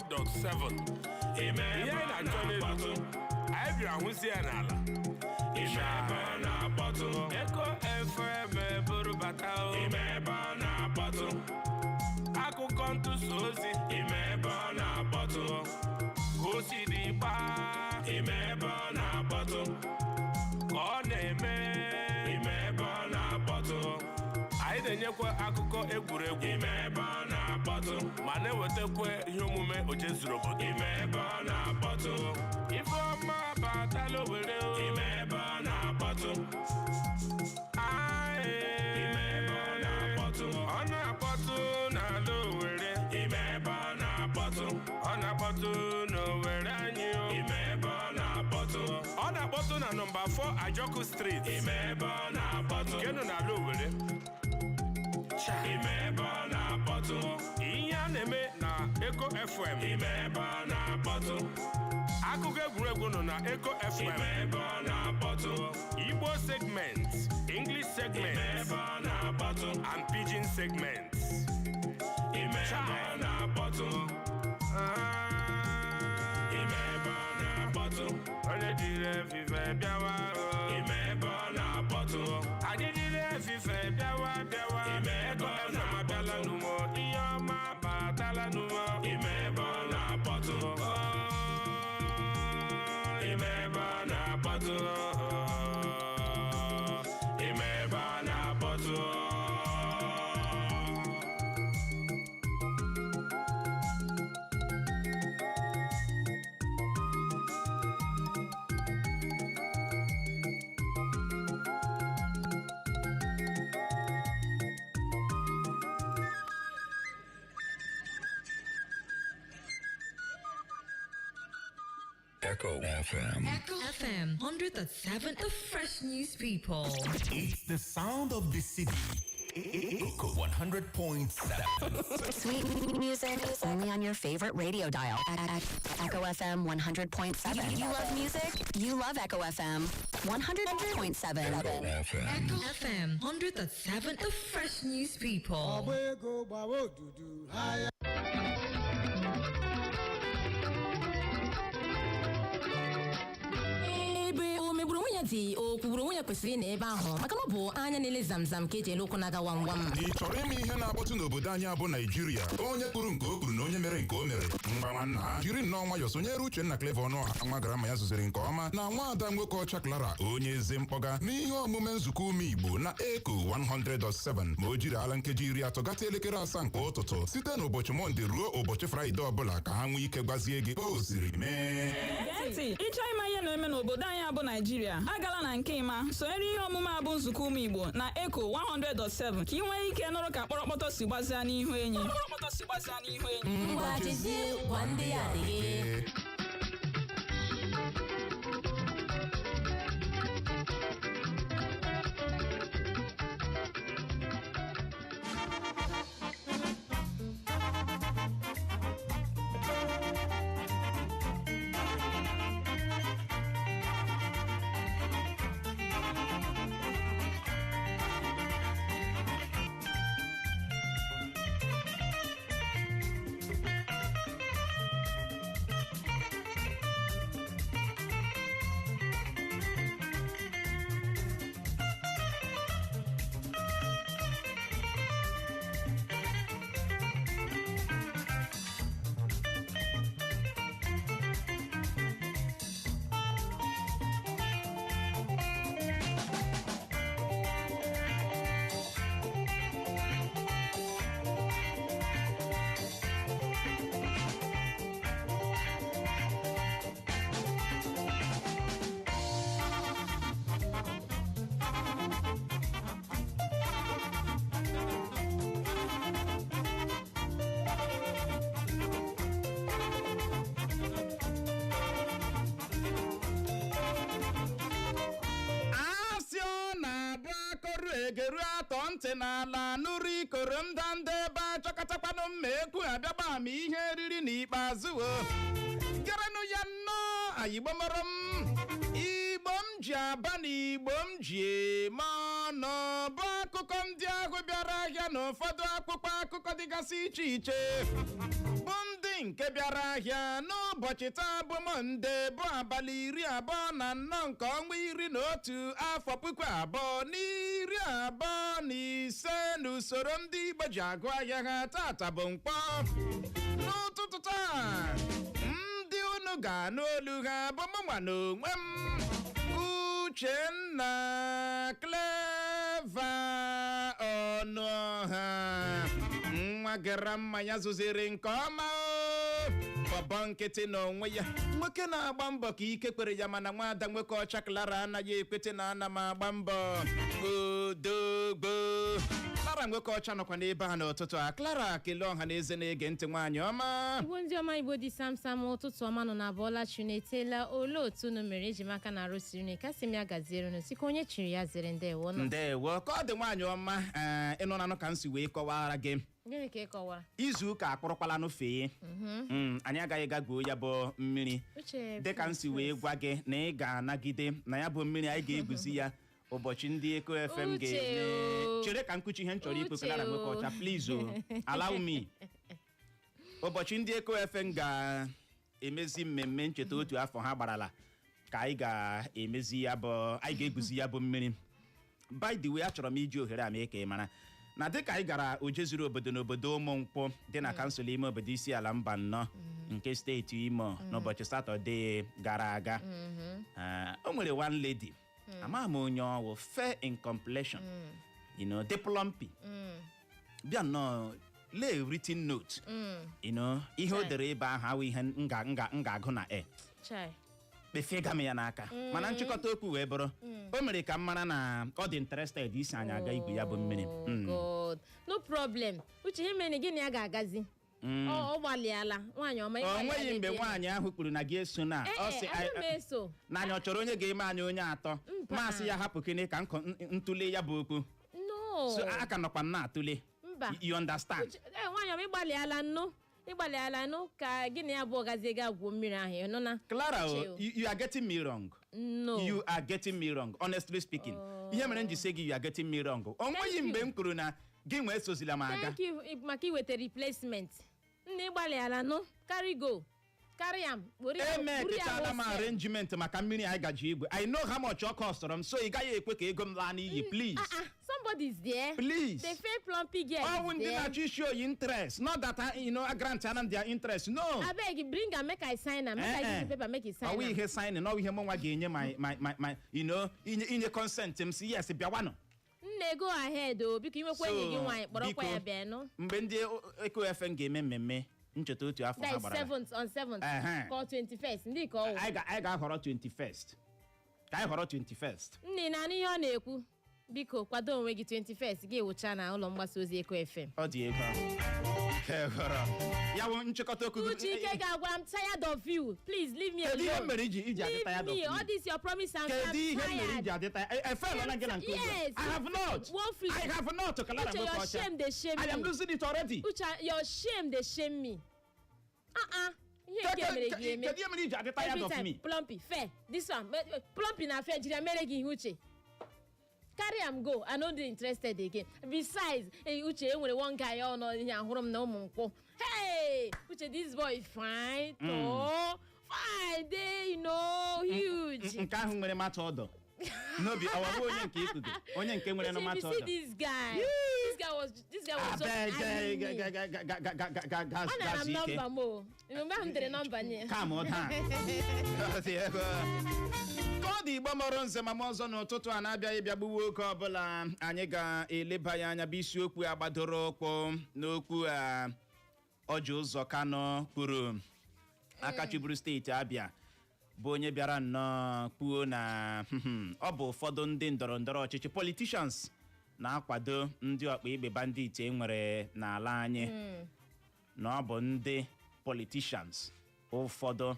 100.7. Ime Ihe ebe anyị ọ na-achọ n'elu, na-akpọtụ. anyị bịara hụzi ya n'ala. Ime ebe ọ na-akpọtụ. Eko FM bụrụ bata o. Ime ebe ọ na-akpọtụ. Akụkọ ntụsa ozi. Ime ebe ọ na-akpọtụ. Ka o si dị gbaa. Ime ebe ọ na-akpọtụ. Ka ọ na-eme. Ime ebe ọ na-akpọtụ. Anyị na-enyekwa akụkọ egwuregwu. Ime ebe ọ na-akpọtụ. Ma na-ewetakwa ihe omume oje zuru obodo. Ime ebe ọ na-akpọtụ. Ifeọma batala Owerri o. Ime ebe ọ na-akpọtụ. Aye. Ime ebe ọ na-akpọtụ. Ọ na-akpọtụ n'ala Owerri. Ime ebe ọ na-akpọtụ. Ọ na-akpọtụ n'Owerri anyị o. Ime ebe ọ na-akpọtụ. Ọ na-akpọtụ na nọmba 4 Ajoku Street. Ime ebe ọ na-akpọtụ. Nke nọ n'ala Owerri. Ime ebe ọ na-akpọtụ. Ihe a na-eme na Eko FM. Ime ebe ọ na-akpọtụ. Akụkọ egwuregwu nọ na Eko FM. Ime ebe ọ na-akpọtụ. Igbo segment, English segment, Ime ebe ọ na-akpọtụ. and Pidgin segment. Ime ebe ọ na-akpọtụ. Ime ebe ọ na-akpọtụ. Onye jiri efife bịawa o. Ime ebe ọ na-akpọtụ. Anyị jiri efife bịawa bịawa. Ime ebe Eko ọ FM abịala na-akpọtụ. n'ụwa. Ihe ọma batala n'ụwa. Ime ebe ọ na-akpọtụ. Ime ebe ọ na-akpọtụ. Ime ebe ọ na-akpọtụ. Echo FM. Echo FM 100.7, the fresh news people. It's the sound of the city. Echo 100.7. Sweet music only on your favorite radio dial. Echo FM 100.7. You love music? You love Echo FM 100.7. FM. Echo FM 100.7, the fresh news people. Ọgba ego gbawa odudu ahịa. Ebe o megburu onwe ya dị, o kwugburu onwe ya kwesịrị ịnọ ebe ahụ maka na ọ bụ anya na-ele zamzam ka eji ele ụkwụ na-aga wam wam. Ị chọrọ ime ihe na-akpọtụ n'obodo anyị abụ Naijiria? Onye kwuru nke o kwuru na onye mere nke o mere. Mgba nwanna, jiri nnọọ nwayọọ sonyere Uchenna Clever Ọnụọha, nwa garama ya zụziri nke ọma, na nwaada nwoke ọcha Clara, onye eze mkpọga, n'ihe omume nzukọ ume Igbo na Eko 100.7, ma o jiri ala nkeji 30 gata elekere 7 nke ụtụtụ, site n'ụbọchị Mọnde ruo ụbọchị Fraịde ọbụla, ka ha nwee ike gwazie gị ka o siri mee. Gee ntị, ịchọ ịma ihe na-eme n'obodo anyị abụ Naijiria, agala na nke ịma sonyere ihe omume a bụ nzukọ ụmụ Igbo na Echo 100.7, ka ị nwee ike nụrụ ka kpọrọkpọtọ si gbazia n'ihu enyi. Ngwa, jezie gwa ndị ya adịghị. Asị ọ na-abụ akọrụ egeru atọ ntị n'ala nụrụ ikoro ndanda ebe achọkọtakwanụ mma ekwu abịagba ama ihe eriri n'ikpeazụ o gerenụ ya nnọọ. Ayigbo mọrọ m, Igbo m ji aba na Igbo m ji eme ọnụ. Bụ akụkọ ndị ahụ bịara ahịa na ụfọdụ akwụkwọ akụkọ dịgasị iche iche, bụ ndị nke bịara ahịa n'ụbọchị taa bụ Mọnde, bụ abalị 24 nke ọnwa 11, afọ 2025 n'usoro ndị Igbo ji agụ ahịa ha. Tata bụ Nkwọ. N'ụtụtụ taa, ndị unu ga-anụ olu ha bụ mụnwa na onwe m, Uchenna Clever Ọnụọha, nwa gara mmanya zụziri nke ọma o bọbọ nkịtị n'onwe ya, nwoke na-agba mbọ ka ike kwere ya, mana nwaada nwoke ọcha Clara anaghị ekwete na ana m agba mbọ. Odogbo Clara nwoke ọcha nọkwa n'ebe a n'ụtụtụ a. Clara, kelee ọha na eze na-ege ntị, nwaanyị ọma. Igbo ndị ọma, Igbo dị samsam, ụtụtụ ọma nọ na abụọla chi na-etela. Olee otu unu mere eji maka na arụsiri unu kasị m ya gaziere unu sika onye chiri ya zere. Ndewo nọ. Ndewo. Ka ọ dị, nwaanyị ọma. Ee, ịnụ nanụ ka m si wee kọwara gị. Gịnị ka ị kọwara? Izu ụka akpụrụkwala n'ofee. Anyị agaghị gagbuo ya bụ mmiri. Uche, dịka m si wee gwa gị na ị ga-anagide na ya bụ mmiri, anyị ga-eguzi ya ụbọchị ndị Eko FM Uche ga-eme. o. Chere ka nkuchi ihe m chọrọ ikwu. Uche Clara nwoke o. ọcha, please o, allow me. Ụbọchị ndị Eko FM ga-emezi mmemme ncheta otu afọ ha gbarala ka anyị ga-emezi ya bụ, anyị ga-eguzi ya bụ mmiri. By the way, achọrọ m iji ohere a mee ka ị mara na dịka anyị gara oje zuru obodo n'obodo Ụmụnkwụ dị na kansụl ime obodo isi ala mba nnọọ nke steeti Imo n'ụbọchị Satọde gara aga, o nwere one lady, ama m onye ọwụ, fair in complexion, dị plumpy, bịa nnọọ lee written note. Ihe o Chai. dere ebe ahụ awụ ihe m ga-agụ na e Chai. kpefega m ya n'aka, mana nchịkọta okwu wee bụrụ, o mere ka m mara na ọ dị interested isi anyị aga igwu ya bụ mmiri. Oh, God. No problem. Uche, ihe mere na gị na ya ga-agazi. Ọ gbalịala, nwaanyị ọma. O Ịgbalịala nweghị mgbe ebe ị nọ. nwaanyị ahụ kwuru na gị eso na ọ Ee, sị agaghị m eso. na anyị ọ chọrọ onye ga-eme anyị onye atọ. Mba. Masị ya hapụ kene ka ntụle ya bụ okwu. No. So a ka nọkwa m na-atụle. Mba. You understand? Uche, ee, nwaanyị ọma, ịgbalịala nnụ, ịgbalịala nnụ ka gị na ya abụọ gazie ga gwuo mmiri ahụ, ị nụ na? Clara o, Uche o. you are getting me wrong. No. You are getting me wrong, honestly speaking. Ihe mere m ji sị gị you are getting me wrong, o nweghị Thank mgbe you. m kwuru na gị nwee sozila m aga. Thank you maka iweta replacement. Nna, ịgbalịala nụ. Carry go, carry am, were ya, buru ya. Emekechala m Wụsịa. arrangement maka mmiri anyị gaji igwe. I know how much ọ costọrọ m, so ị gaghị ekwe ka ego m laa n'iyi, please. Ah, ah, somebody is there. Please. The fair plumpy girl Ọwụ is ndị there. na-achọ isi oyi interest, not that I grant anam their interest, no. Abeg, bring am make I sign am, make I Eh, eh. give you paper make you sign Ọwụ am. ihe signing, ọwụ ihe mụnwa ga-enye my inye consent m si yes, bịawanụ. Nne, go ahead o, biko. Inwekwa enyi gị nwaanyị, kpọrọkwa ya Biko, bịa nụ. Mgbe ndị Eko FM ga-eme mmemme ncheta otu afọ That ha is gbara 7th, on 7th Ehe. ka ọ 21st ndị ka ọ wụ. Anyị ga-ahọrọ 21st, ka anyị họrọ 21st. Nne, na-anụ ihe ọ na-ekwu, biko kwado onwe gị. 21st gị wụcha na ụlọ mgbasa ozi Eko FM. Ọ dị ego nke họrọ ya bụ nchịkọta okwu gị. Uche, ike ga-agwa m, tired of you. Please leave me Kedu ihe alone. mere iji adị Leave tired of me. me? All this your promise, I'm Kedu ihe tired. mere iji adị tired? Efelọla gị na nke ugbu a. Yes. I have not. Woefully. I have not, Clara Uche, your Nwoke ọcha. shame dey shame I am me. losing it already. Uche, your shame dey shame me. Ah ah, ihe nke mere gị eme. Kedu ihe mere iji adị tired Every of time me? plumpy fair, this one plumpy na fair jiri mere gị ihe. Uche, carry am go, I no dey interested again. Besides, uche, e nwere one guy ọ nọ ihe ahụrụ m na ụmụ nkwụ. Hey, Uche, this boy fine, tall, fine, dey huge. Nke ahụ nwere mata ọdọ n'obi ọwabụ onye nke ikuku, onye nke nwere Uche, if mata you see ọdọ. this guy, this guy was just Abeg, eyeing me. Ọ nara m nọmba m o. Mgbe ahụ m dere nọmba nye ya. Calm down. Ka ọ dị, Igbo mọrọ nze ma m ọzọ n'ụtụtụ a na-abịaghị bịa gbuwe oge ọbụla, anyị ga-eleba ya anya bụ isiokwu a gbadoro ụkwụ n'okwu a Ọji Ụzọ Kanụ kwuru, aka chịburu steeti Abịa, bụ onye bịara nnọọ kwuo na ọ bụ ụfọdụ ndị ndọrọ ndọrọ ọchịchị, politicians, na-akwado ndị ọkpa ikpe bandit e nwere n'ala anyị, na ọ bụ ndị politicians ụfọdụ,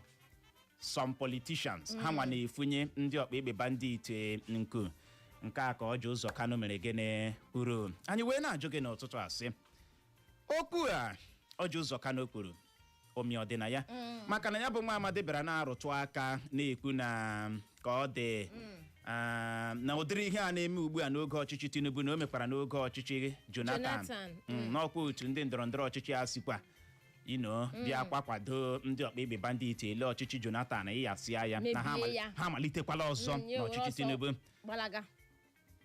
some politicians, ha nwa na-efunye ndị ọkpa ikpe bandit nku. Nke a ka Ọji Ụzọ Kanụ mere gịnị kwuru. Anyị wee na-ajụ gị n'ụtụtụ asị, okwu a Ọji Ụzọ Kanụ kwuru, omi ọdịna ya? Maka na ya bụ nwa amadi bịara na-arụtụ aka na-ekwu na ka ọ dị Ah, na ụdịrị ihe a na-eme ugbu a n'oge ọchịchị Tinubu, na o mekwara n'oge ọchịchị Jonathan. Jonathan. N'ọkwa otu ndị ndọrọ ndọrọ ọchịchị a sikwa ino bịa kwa kwado ndị ọkpa egbe bandit ele ọchịchị Jonathan, ịyasịa ya na ha Mebie ya. ha amalitekwala ọzọ Ya were n'ọchịchị ọsọ Tinubu. Gbalaga.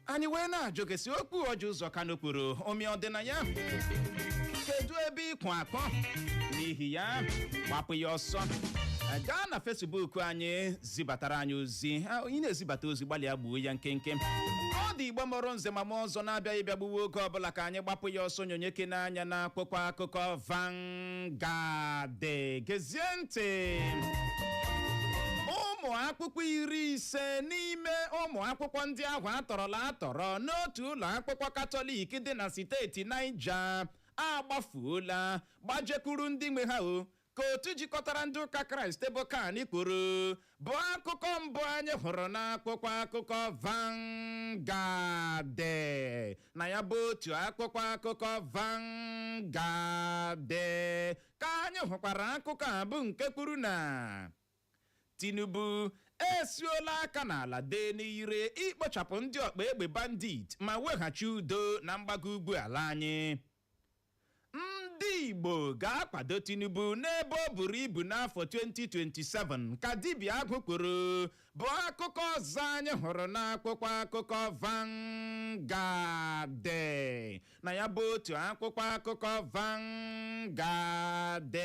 Anyị wee na-ajụ gị sị, okwu Orji Uzor Kalu kwuru, omi ọdịnaya, kedu ebe ịkwụ akọ? N'ihi ya, gbapụ ya ọsọ, gaa na Facebook anyị, zibatara anyị ozi. Ah, ị na-ezibata ozi, gbalịa gbuo ya nkenke. Ọ dị Igbo mụrụ nze ma mụọ ọzọ na-abịa ịbịa gbuwe oge ọbụla. Ka anyị gbapụ ya ọsọ, nyonyeke n'anya na akwụkwọ akụkọ Vanguard. Gezie ntị. Ụmụ akwụkwọ 50 n'ime ụmụ akwụkwọ ndị ahụ atọrọla atọrọ n'otu ụlọ akwụkwọ Katọlik dị na steeti Niger agbafuola, gbajekwuru ndị nwe ha o, ka otu jikọtara ndị ụka Kraịst bụ CAN kwuru, bụ akụkọ mbụ anyị hụrụ n'akwụkwọ akụkọ Vanguard. Na ya bụ otu akwụkwọ akụkọ Vanguard ka anyị hụkwara akụkọ a bụ nke kwuru na Tinubu esuola aka n'ala dee n'ire ikpochapụ ndị ọkpa egbe bandit ma weghachi udo na mgbago ugwu ala anyị. Ndị Igbo ga-akwado Tinubu n'ebe o buru ibu n'afọ 2027, ka dibịa agụ kwuru, bụ akụkọ ọzọ anyị hụrụ n'akwụkwọ akụkọ Vanguard. Na ya bụ otu akwụkwọ akụkọ Vanguard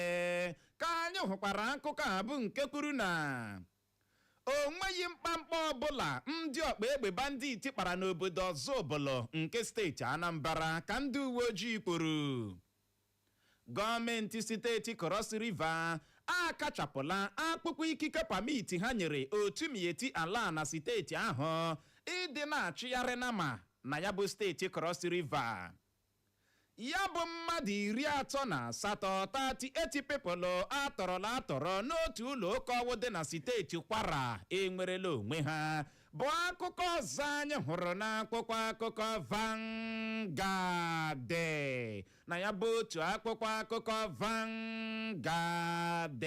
ka anyị hụkwara akụkọ a bụ nke kwuru na o nweghị mkpamkpa ọbụla ndị ọkpa egbe bandit kpara n'obodo Ọzụbụlụ nke steeti Anambra, ka ndị uwe ojii kwuru. Gọọmenti steeti Cross River akachapụla akpụkpọ ikike permit ha nyere otu Miyetti Allah na steeti ahụ ịdị na-achịgharị nama na ya bụ steeti Cross River. Ya bụ mmadụ 38, 38 people, atọrọla atọrọ n'otu ụlọ ụka ọwụ dị na steeti Kwara enwerela onwe ha, bụ akụkọ ọzọ anyị hụrụ n'akwụkwọ akụkọ Vanguard. Na ya bụ otu akwụkwọ akụkọ Vanguard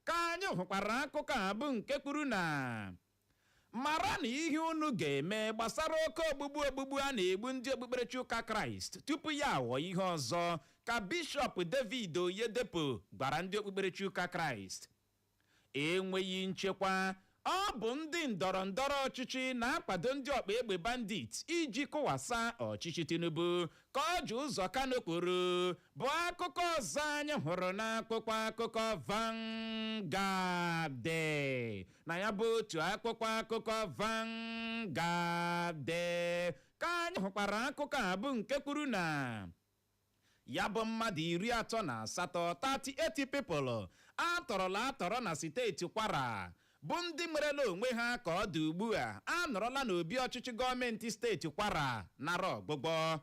ka anyị hụkwara akụkọ a bụ nke kwuru na mara na ihe unu ga-eme gbasara oke ogbugbu ogbugbu a na-egbu ndị okpukperechi ụka Kraịst tupu ya aghọ ihe ọzọ, ka Bishọp David Oyedepo gwara ndị okpukperechi ụka Kraịst. Enweghị nchekwa, ọ bụ ndị ndọrọ ndọrọ ọchịchị na-akwado ndị ọkpa egbe bandit iji kụwasa ọchịchị Tinubu, ka Orji Uzor Kalu kwuru, bụ akụkọ ọzọ anyị hụrụ n'akwụkwọ akụkọ Vanguard. Na ya bụ otu akwụkwọ akụkọ Vanguard ka anyị hụkwara akụkọ a bụ nke kwuru na ya bụ mmadụ 38, 38 people, atọrọla atọrọ na steeti Kwara bụ ndị nwerela onwe ha ka ọ dị ugbu a, anọrọla n'obi ọchịchị gọọmenti steeti Kwara nara ọgbụgbọ.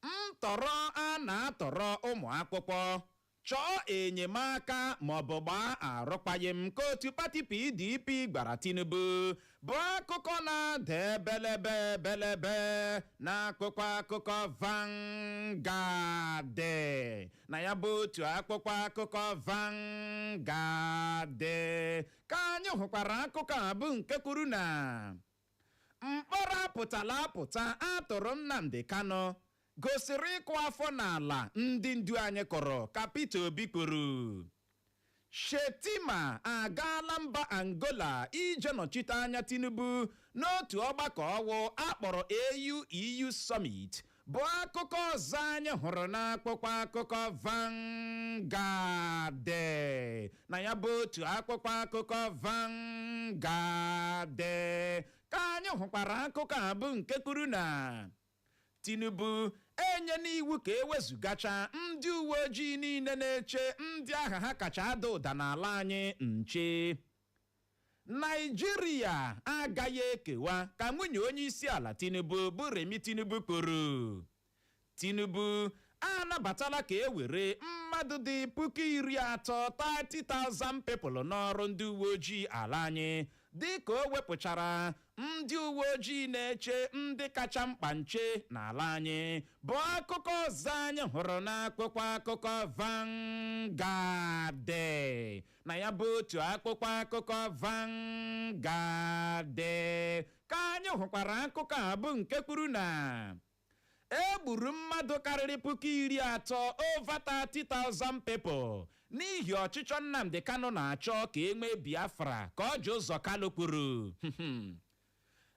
Ntọrọ a na-atọrọ ụmụ akwụkwọ, chọọ enyemaka maọbụ gbaa arụkwaghịm, ka otu pati PDP gwara Tinubu, bụ akụkọ na-ada ebelebe ebelebe n'akwụkwọ akụkọ Vanguard. Na ya bụ otu akwụkwọ akụkọ Vanguard ka anyị hụkwara akụkọ a bụ nke kwuru na mkpọrọ apụtala apụta atụrụ Nnamdi Kanu gosiri ịkụ afọ n'ala ndị ndu anyị kọrọ, ka Peter Obi kwuru. Shetima agaala mba Angola ije nọchite anya Tinubu n'otu ọgbakọ ọwụ akpọrọ AU-EU Summit, bụ akụkọ ọzọ anyị hụrụ n'akwụkwọ akụkọ Vanguard. Na ya bụ otu akwụkwọ akụkọ Vanguard ka anyị hụkwara akụkọ a bụ nke kwuru na Tinubu enye n'iwu ka ewezugacha ndị uwe ojii niile na-eche ndị agha ha kacha ada ụda n'ala anyị nche. Naijiria agaghị ekewa, ka nwunye onye isi ala Tinubu bụ Remi Tinubu kwuru. Tinubu anabatala ka e were mmadụ dị 30,000, 30,000 people, n'ọrụ ndị uwe ojii ala anyị. Dịka o wepụchara ndị uwe ojii na-eche ndị kacha mkpa nche n'ala anyị, bụ akụkọ ọzọ anyị hụrụ n'akwụkwọ akụkọ Vanguard. Na ya bụ otu akwụkwọ akụkọ Vanguard ka anyị hụkwara akụkọ a, bụ nke kwuru na e gburu mmadụ karịrị 30,000, over 30,000 people, n'ihi ọchịchọ Nnamdi Kanu na-achọ ka e nwee Biafra, ka Orji Uzor Kalu kwuru.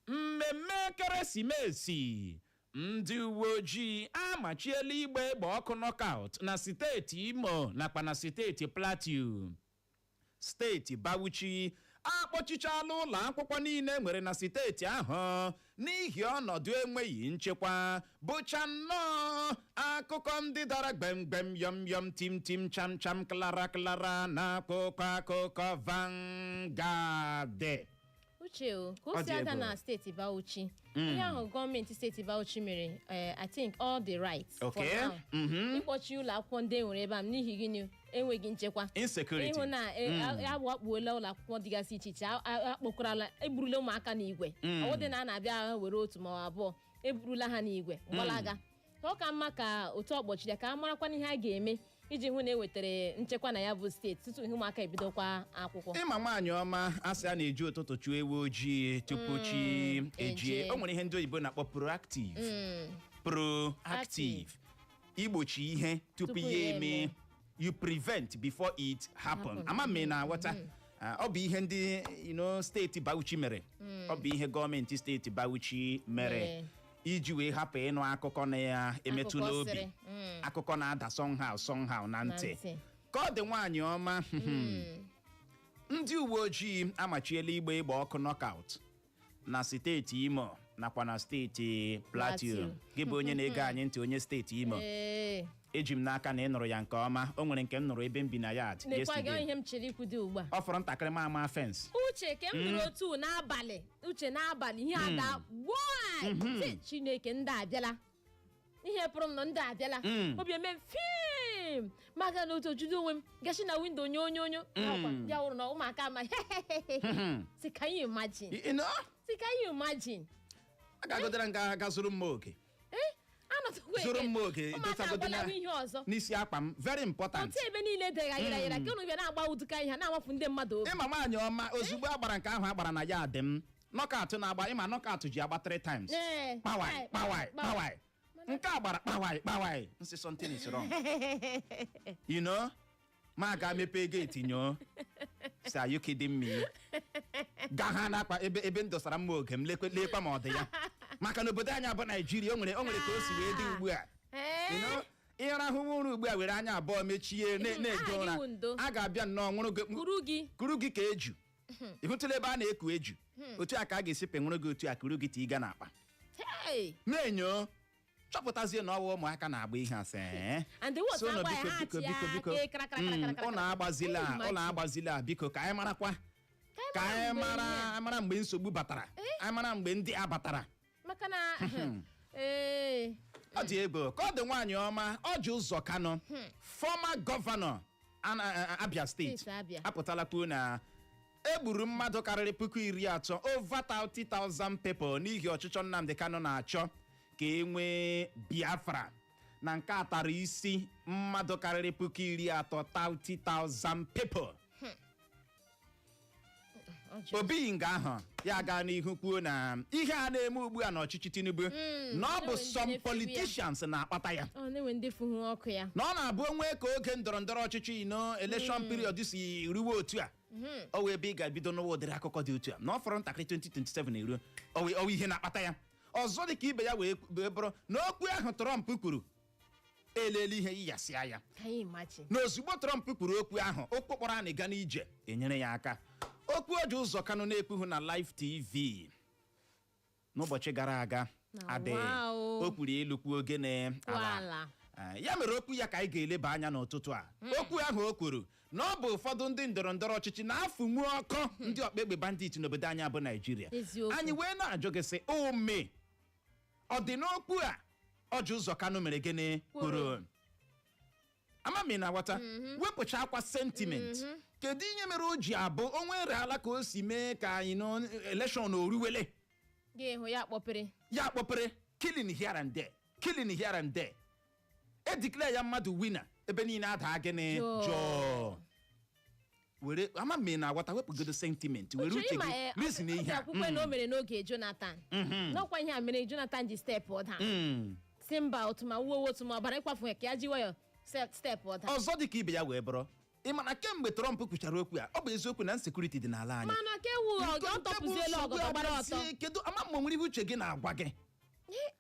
Mmemme ekeresimesi, ndị uwe ojii amachiela igba egbe ọkụ knockout na steeti Imo nakwa na steeti Plateau. Steeti Bauchi akpọchichala ụlọ akwụkwọ niile nwere na steeti ahụ n'ihi ọnọdụ enweghị nchekwa, bụcha nnọọ akụkọ ndị dara gbemgbem, yọm yọm, tim tim, cham cham, klara klara na akwụkwọ akụkọ Vanguard. Uche o, ka Ọ o si dị aga egwu. na steeti Bauchi, ihe ahụ gọọmenti steeti Bauchi mere, I think all the right for now. Ịkpọchi ụlọ akwụkwọ ndị e nwere ebe a n'ihi gịnị? Enweghị nchekwa. Insecurity. Ịhụ na awakpuola ụlọ akwụkwọ dịgasị iche iche, akpọkwarala, eburula ụmụaka n'igwe. Ọ dị na a na-abịa were otu ma ọ abụọ, eburula ha n'igwe gbalaga. Ka ọ ka mma ka otu ọkpọchiri ya, ka a marakwana ihe a ga-eme iji hụ na e wetara nchekwa na ya bụ steeti tutu ihe ụmụaka ebidokwa akwụkwọ. Ịma, nwaanyị ọma, asị a na-eji ụtụtụ chụọ ewu ojii tupu chi ejie. Ejie. O nwere ihe ndị oyibo na-akpọ proactive. Proactive, igbochi ihe tupu Tupu ya ya eme. eme. You prevent before it happen. Happen. Ama m ị na-aghọta. Ah, ọ bụ ihe ndị steeti Bauchi mere, ọ bụ ihe gọọmenti steeti Bauchi mere Mere. iji wee hapụ ịnụ akụkọ na ya emetụ Akụkọ n'obi, sịrị. Akụkọ na-ada somehow somehow na Na ntị. ntị. Ka ọ dị, nwaanyị ọma, ndị uwe ojii amachiela igba egbe ọkụ knockout na steeti Imo nakwa na steeti Plateau. Plateau. Gị bụ onye na-ege anyị ntị, onye steeti Imo, Ee. eji m n'aka na ị nụrụ ya nke ọma. O nwere nke m nụrụ ebe m bi na yard Nekwa gị yesterday. ihe m chere ikwu dị ugbu a. Ọ fọrọ ntakịrị ma ama fence. Uche, ke m nụrụ otu n'abalị, Uche, n'abalị, ihe ada gboo. Sị, Chineke, ndị abịala, ihe pụrụ m nọ, ndị abịala. Obi eme m fim maka na otu ojudo onwe m gachi na window onyo onyo onyo ya wụrụ na ụmụaka ama. Si, can you imagine? You know? Si, can you imagine? A ga-agodara nga aga zụrụ mma oge. Anọtụkwa Zụrụ mma oge ụmụaka dosagodo agbalawa ihe ọzọ n'isi akpa m, very important. Otu ebe niile degha yara yara ka unu bịa na-agba ụdịka ihe a na-amafu ndị mmadụ obi. Ịma, nwaanyị ọma, ozugbo a gbara nke ahụ a gbara na ya dị m knockout na-agba, ịma knockout ji agba 3 times. Ee, kpawai kpawai kpawai, nke a gbara kpawai kpawai, nsị something is wrong, ma ga mepee gate nyoo, say, "Are you kidding me?" Ga ha n'akpa ebe ebe m dosara mma oge m, lekwe lekwa ma ọ dị ya, maka na obodo anyị abụ Naijiria, o nwere ka o si wee dị ugbu a. Ịrahụwa ụra ugbu a, were anya abụọ mechie na-eje Aha gị ụra, wụ ndo. a ga-abịa nnọọ nwụrụ gị. Kuru gị. Kuru gị ka eju. Ị hụtụla ebe a na-eku eju? Otu a ka a ga-esi penwụrụ gị, otu a kuru gị tiga n'akpa. Hey! Na-enyo chọpụtazie na ọwa ụmụaka na-agba ihe asị, eh? And the worst So ụnụ na-agba ya, biko, ha biko, achị biko, ya biko. aka, kara, kara, kara, kara, Ụnụ kara. agbazila. Can you Ụnụ imagine? agbazila, biko, ka anyị marakwa, ka anyị mgbe mara ihe a- mara mgbe nsogbu batara, anyị mara mgbe ndị a batara. Maka na ee. Ọ dị egwu. Ka ọ dị, nwaanyị ọma, Orji Uzor Kalu, former governor Abia steeti, Steeti Abia. apụtala kwuo na egburu mmadụ karịrị 30,000, over 30,000 people, n'ihi ọchịchọ Nnamdi Kanu na-achọ ka e nwee Biafra, na nke a tara isi mmadụ karịrị 30,000, 30,000 people. Obi nga ahụ ya gaa n'ihu kwuo na ihe a na-eme ugbu a n'ọchịchị Tinubu, na ọ bụ na-enwe ndị some na-efegbu ya. politicians na-akpata ya. Ọ na-enwe ndị fuhu ọkụ ya. Na ọ na-abụ onwe ka oge ndọrọ ndọrọ ọchịchị ino election period si ruwe otu a, ọ wee ebe ị ga-ebido n'ụwa ụdịrị akụkọ dị otu a, na ọ fọrọ ntakịrị 2027 eruo, ọ wee ihe na-akpata ya. Ọzọ dị ka ibe ya wee bụrụ na okwu ahụ Trump kwuru elele ihe yiyasịa ya. Can you imagine? Na ozugbo Trump kwuru okwu ahụ, okwu kpọrọ a na-aga n'ije enyere ya aka. Okwu Orji Uzor Kalu na-ekwughị na Live TV n'ụbọchị gara aga Na adịghị. wow. O kwuru elu, kwuo ogene ala. Ala. Ah, ya mere okwu ya ka anyị ga-eleba anya n'ụtụtụ a. Okwu ahụ o kwuru na ọ bụ ụfọdụ ndị ndọrọ ndọrọ ọchịchị na-afụnwu ọkụ ndị ọkpa egbe bandit n'obodo anyị abụ Naijiria. Eziokwu. Anyị wee na-ajụ gị sị, ome ọ dị n'okwu a Orji Uzor Kalu mere gịnị kwuru? Ama m ị na-aghọta. Wepụcha akwa sentiment. Kedu ihe mere o ji abụ o nwere ala ka o si mee ka anyị nọ election oruwele? Gị hụ ya kpọpere. Ya kpọpere, killing here and there, killing here and there. E declare ya mmadụ winner, ebe niile ada gịnị? Jụụ. Jụụ. Were ama m na aghọta, wepụgodo sentiment, were uche gị reason ihe a. Akwụkwọ na o mere n'oge Jonathan, n'ọkwa ihe a mere Jonathan ji step down, si mba, otu ma wuo otu ma ọbara ịkwafu ya ka ya ji nwayọ step down. Ọzọ dị ka ibe ya wee bụrụ, ị ma na kemgbe Trump kwuchara okwu a, ọ bụ eziokwu na insecurity dị n'ala anyị. Mana ka ewu ọ Nke bụ tọpụziela nsogbu ọgọdọ gbara ọtọ. abịazie, kedu ama m nwere ihe uche gị na-agwa gị?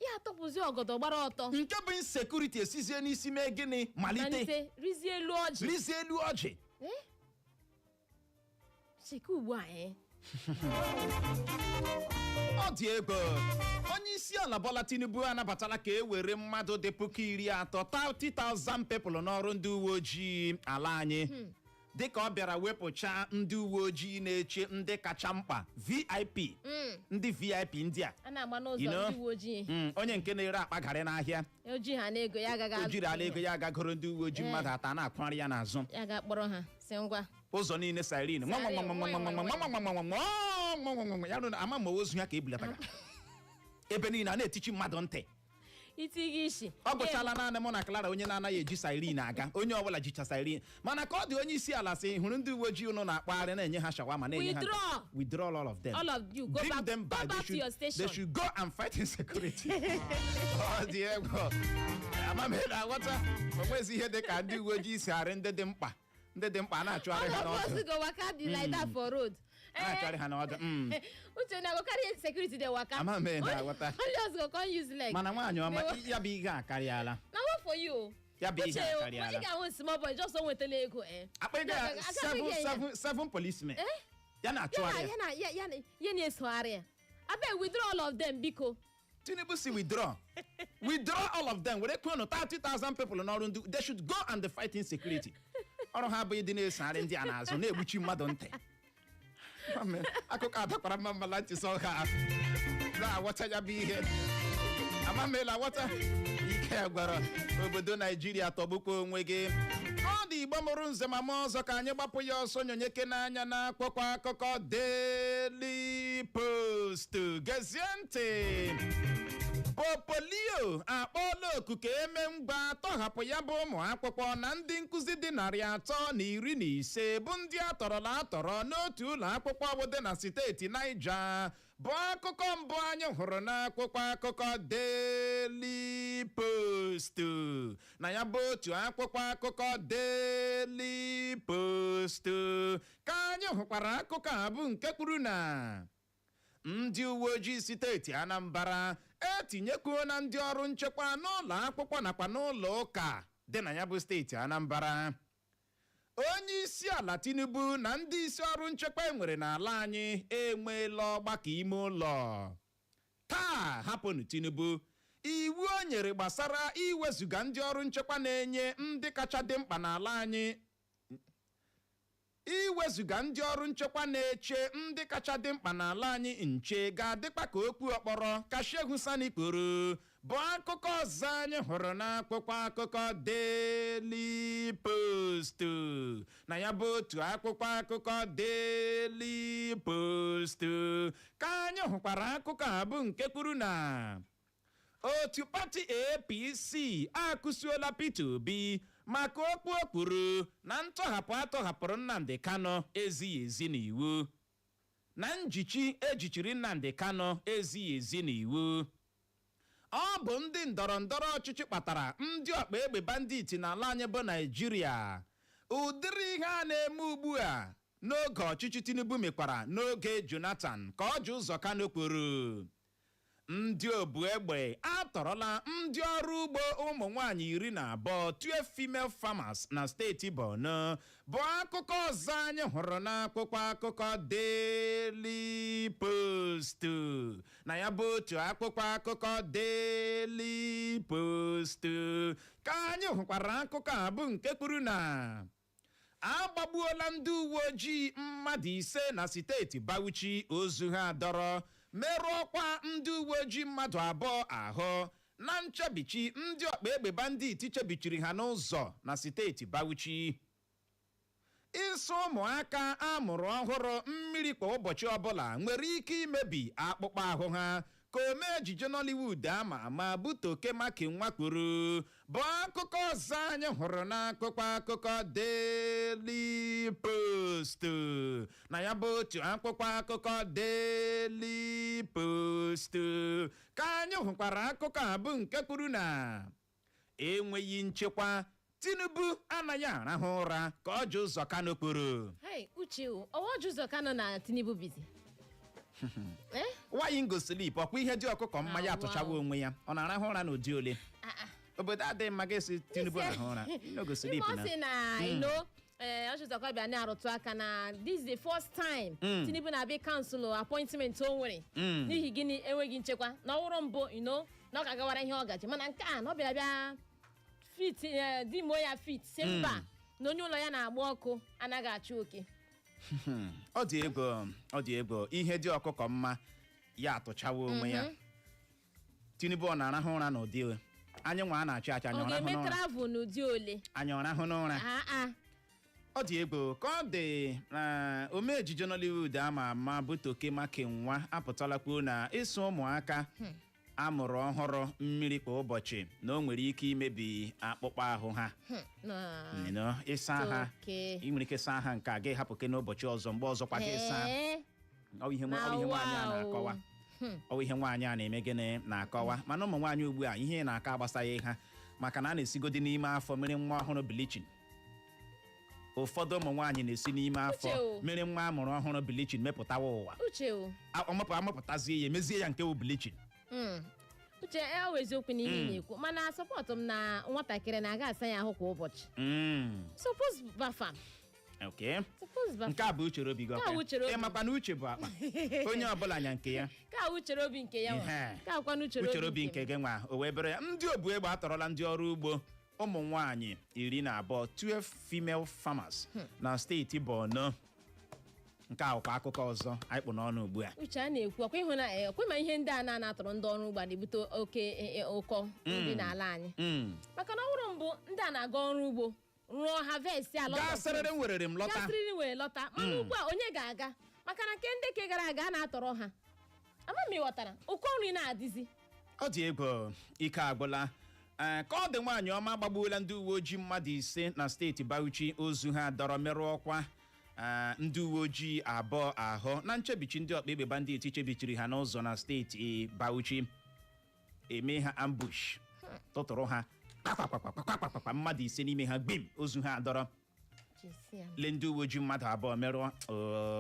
Ya atọpụzi ọgọdọ gbara ọtọ. Nke bụ insecurity esizie n'isi mee gịnị? Malite. Malite rizie elu ọjị. Rizie elu ọjị. Chika ugbu a, eh? Ọ dị ego. Onye isi ala Bola Tinubu anabatala ka e were mmadụ dị 30,000, 30,000 people, n'ọrụ ndị uwe ojii ala anyị, dịka ọ bịara wepụcha ndị uwe ojii na-eche ndị kacha mkpa, VIP, ndị VIP ndị a a na-agba n'ụzọ You know? ndị uwe ojii. Onye nke na-ere akpa garị n'ahịa, oji ha n'ego ya agaghị o jiri ala ego ya agagoro ndị uwe ojii mmadụ atọ a na-akwụgharị ya n'azụ. Ya ga-akpọrọ ha si ngwa. Ụzọ niile siren nwa nwa nwa nwa nwa nwa nwa nwa nwa nwa nwa nwa nwa nwa ya rụ na ama ma ozu ya ka ebulataga ebe niile a na-etichi mmadụ ntị. Iti gị isi. Ọ gwụchala naanị mụ na Clara, onye na-anaghị eji siren aga. Onye ọbụla jicha siren, mana ka ọ dị, onye isi ala sị hụrụ ndị uwe ojii unu na-akpagharị na-enye ha shawarma, na-enye ha Withdraw. Withdraw all of them. All of you, go Bring back- them go back. back They to should, your station. They should go and fight insecurity. Ọ dị egwu. Amamihe na-aghọta o nwezi ihe dị ka ndị uwe ojii si arị ndị dị mkpa, ndị dị mkpa a na-achụgharị ha All of n'ọdụ. us go waka be like that for road. A na-achụgharị ha n'ọdụ. Uche na go carry security dey waka. Amamihe na-aghọta. Only us go come use leg. Mana nwaanyị ọma, They ya bụ ihe akarịala. Na what for you? Ya bụ ihe Uche, akarịala. ị ga-ahụ small boy just o nwetala ego, eh. Akpa ego ya, seven, seven, seven policemen Eh? ya na-achụgharị ya. Ya na ya ya ya na-esogharị ya. Abeg, withdraw all of them, biko. Tinubu si withdraw, withdraw all of them, were kwuo 30,000 people n'ọrụ ndị. They should go and fight insecurity. Ọrụ ha abụghị dị na-esogharị ndị a n'azụ na-egbuchi mmadụ ntị. Amen. Akụkọ adakwara mma mma ntị sọ ha na-aghọta ya bụ ihe amamela aghọta. Ike ya gwara obodo Naijiria, tọgbukwa onwe gị. Ọ dị Igbo mụrụ nze ma mụọ ọzọ, ka anyị gbapụ ya ọsọ nyonyeke n'anya na akwụkwọ akụkọ Daily Post. Gezie ntị. Popolio akpọọla oku ka eme ngwa tọhapụ ya bụ ụmụ akwụkwọ na ndị nkụzi dị 315 bụ ndị atọrọla atọrọ n'otu ụlọ akwụkwọ bụ dị na steeti Niger, bụ akụkọ mbụ anyị hụrụ n'akwụkwọ akụkọ Daily Post. Na ya bụ otu akwụkwọ akụkọ Daily Post ka anyị hụkwara akụkọ a bụ nke kwuru na ndị uwe ojii steeti Anambra etinyekwuo na ndị ọrụ nchekwa n'ụlọ akwụkwọ nakwa n'ụlọ ụka dị na ya bụ steeti Anambra. Onye isi ala Tinubu na ndị isi ọrụ nchekwa enwere n'ala anyị enweela ọgbakọ ime ụlọ taa. Hapụnụ Tinubu iwu o nyere gbasara iwezuga ndị ọrụ nchekwa na-enye ndị kacha dị mkpa n'ala anyị, iwezuga ndị ọrụ nchekwa na-eche ndị kacha dị mkpa n'ala anyị nche ga-adịkwa ka okwu ọkpọrọ ka Shehu Sani kwuru, bụ akụkọ ọzọ anyị hụrụ n'akwụkwọ akụkọ Daily Post. Na ya bụ otu akwụkwọ akụkọ Daily Post ka anyị hụkwara akụkọ a bụ nke kwuru na otu pati APC akụsuola Peter Obi maka okwu o kwuru na ntọhapụ atọhapụrụ Nnamdi Kanu ezighị ezi n'iwu, na njichi ejichiri Nnamdi Kanu ezighị ezi n'iwu. Ọ bụ ndị ndọrọ ndọrọ ọchịchị kpatara ndị ọkpa egbe bandit n'ala anyị bụ Naijiria. Ụdịrị ihe a na-eme ugbu a n'oge ọchịchị Tinubu mekwara n'oge Jonathan, ka Orji Uzor Kalu kwuru. Ndị obu egbe atọrọla ndị ọrụ ugbo ụmụ nwanyị 12, 12 female farmers, na steeti Borno, bụ akụkọ ọzọ anyị hụrụ n'akwụkwọ akụkọ Daily Post. Na ya bụ otu akwụkwọ akụkọ Daily Post ka anyị hụkwara akụkọ a bụ nke kwuru na agbagbuola ndị uwe ojii mmadụ 5 na steeti Bauchi, ozu ha dọrọ, merụọkwa ndị uwe ojii mmadụ 2 ahụ na nchebichi ndị ọkpa egbe bandit chebichiri ha n'ụzọ na steeti Bauchi. Ịsụ ụmụaka a mụrụ ọhụrụ mmiri kwa ụbọchị ọbụla nwere ike imebi akpụkpọ ahụ ha, ka ome ejije Nollywood ama ama bụ Toke Makinwa kwuru, bụ akụkọ ọzọ anyị hụrụ n'akụkọ akụkọ Daily Post. Na ya bụ otu akwụkwọ akụkọ Daily Post ka anyị hụkwara akụkọ a bụ nke kwuru na enweghị nchekwa, Tinubu anaghị arahụ ụra, ka Orji Uzor Kalu kwuru. Hey, Uche o, ọwa Orji Uzor Kalu na Tinubu bizi. Eh? Why you go sleep? Ọkwa ihe dị ọkụkọ mma ya Ah, atụchawa wow. onwe ya, ọ na-arahụ ụra n'ụdị ole? Ah, ah. Obodo adịghị mma, ga-esi Tinubu arahụ ụra, no go sleep. Ime ọ Na sị na ino Orji Uzor Kalu bịa na-arụtụ aka na this is the first time Tinubu na-abịa cancel appointment o nwere. N'ihi gịnị? Enweghị nchekwa. Na ọ wụrụ mbụ na ọ ga-agawara ihe ọ gaji, mana nke a na ọ bịara bịa fit di mo ya fit si mba, na onye ụlọ ya na-agba ọkụ anaghị achụ oke. Ọ dị egwu, ọ dị egwu. Ihe dị ọkụkọ mma ya atụchawa onwe ya. Tinubu ọ na-arahụ ụra n'ụdị ole? Anyị nwa a na-achị achị, anyị Ọ ọ rahụ ga-eme n'ụra? travel n'ụdị ole? Anyị ọ rahụ n'ụra? Ah, ah. Ọ dị egwu. Ka ọ dị na ome ejije Nollywood ama ama bụ Toke Makinwa apụtala kwuo na ịsụ ụmụaka amụrụ ọhụrụ mmiri kwa ụbọchị na o nwere ike imebi akpụkpọ ahụ ha. Ịsa ha, Toke. ị nwere ike saa ha nke a, gị hapụ ke n'ụbọchị ọzọ, mgbe ọzọ kwa gị saa. Ee. Ọ ihe Na ọ ihe nwaanyị a wow. na-akọwa, ọ ihe nwaanyị a na-eme gịnị na-akọwa. Mana ụmụ nwaanyị ugbu a, ihe na-aka agbasaghị ha, maka na a na-esigodi n'ime afọ mere nwa ọhụrụ bleaching. Ụfọdụ ụmụ nwaanyị na-esi n'ime afọ Uche o. mere nwa amụrụ ọhụrụ bleaching, mepụtawa ụwa. Uche o. Amụpụtazie ya, emezie ya nke wụ bleaching. Uche, e ọ eziokwu na ihe ị na-ekwu, mana support m na nwatakịrị na-aga asa ya ahụ kwa ụbọchị. Suppose baff am. Suppose baff am. Nke a bụ uchere obi gị. Nke a bụ uchere obi. Ị makwa na uche bụ akpa, onye ọbụla nya nke ya. Ka a uchere obi nke ya nwa. Ihe. Ka akwa uchere uchere obi nke m. gị nwa o wee bere ya. Ndị obu egbe atọrọla ndị ọrụ ugbo ụmụ nwaanyị 12, 12 female farmers na steeti Borno. Nke a bụkwa akụkọ ọzọ anyị kpụ n'ọnụ ugbu a. Uche, a na-ekwu ọkwa ịhụ na ọkwa ma ihe ndị a na-anatọrọ ndị ọrụ ugbo a na-ebute oke ụkọ nri n'ala anyị, maka na ọ bụrụ mbụ ndị a na-aga ọrụ ugbo rụọ harvest ala Gaa sịrịrị m werere m lọta. Gasịrịrị were lọta, mana ugbu a onye ga-aga? Maka na nke ndị ke gara aga a na-atọrọ ha, ama m ịghọtara, ụkọ nri na-adịzi. Ọ dị egwu, ike agwụla. Ee, ka ọ dị, nwaanyị ọma gbagbuola ndị uwe ojii mmadụ 5 na steeti Bauchi, ozu ha dọrọ merụọ ọkwa ndị uwe ojii abụọ ahụ na nchebichi ndị ọkpa egbe bandit chebichiri ha n'ụzọ na steeti Bauchi, eme ha ambush, tụtụrụ ha kpakpakpakpakpakpakpa, mmadụ 5 n'ime ha gbim, ozu ha dọrọ. Jesia. Lee, ndị uwe ojii mmadụ abụọ merụọ.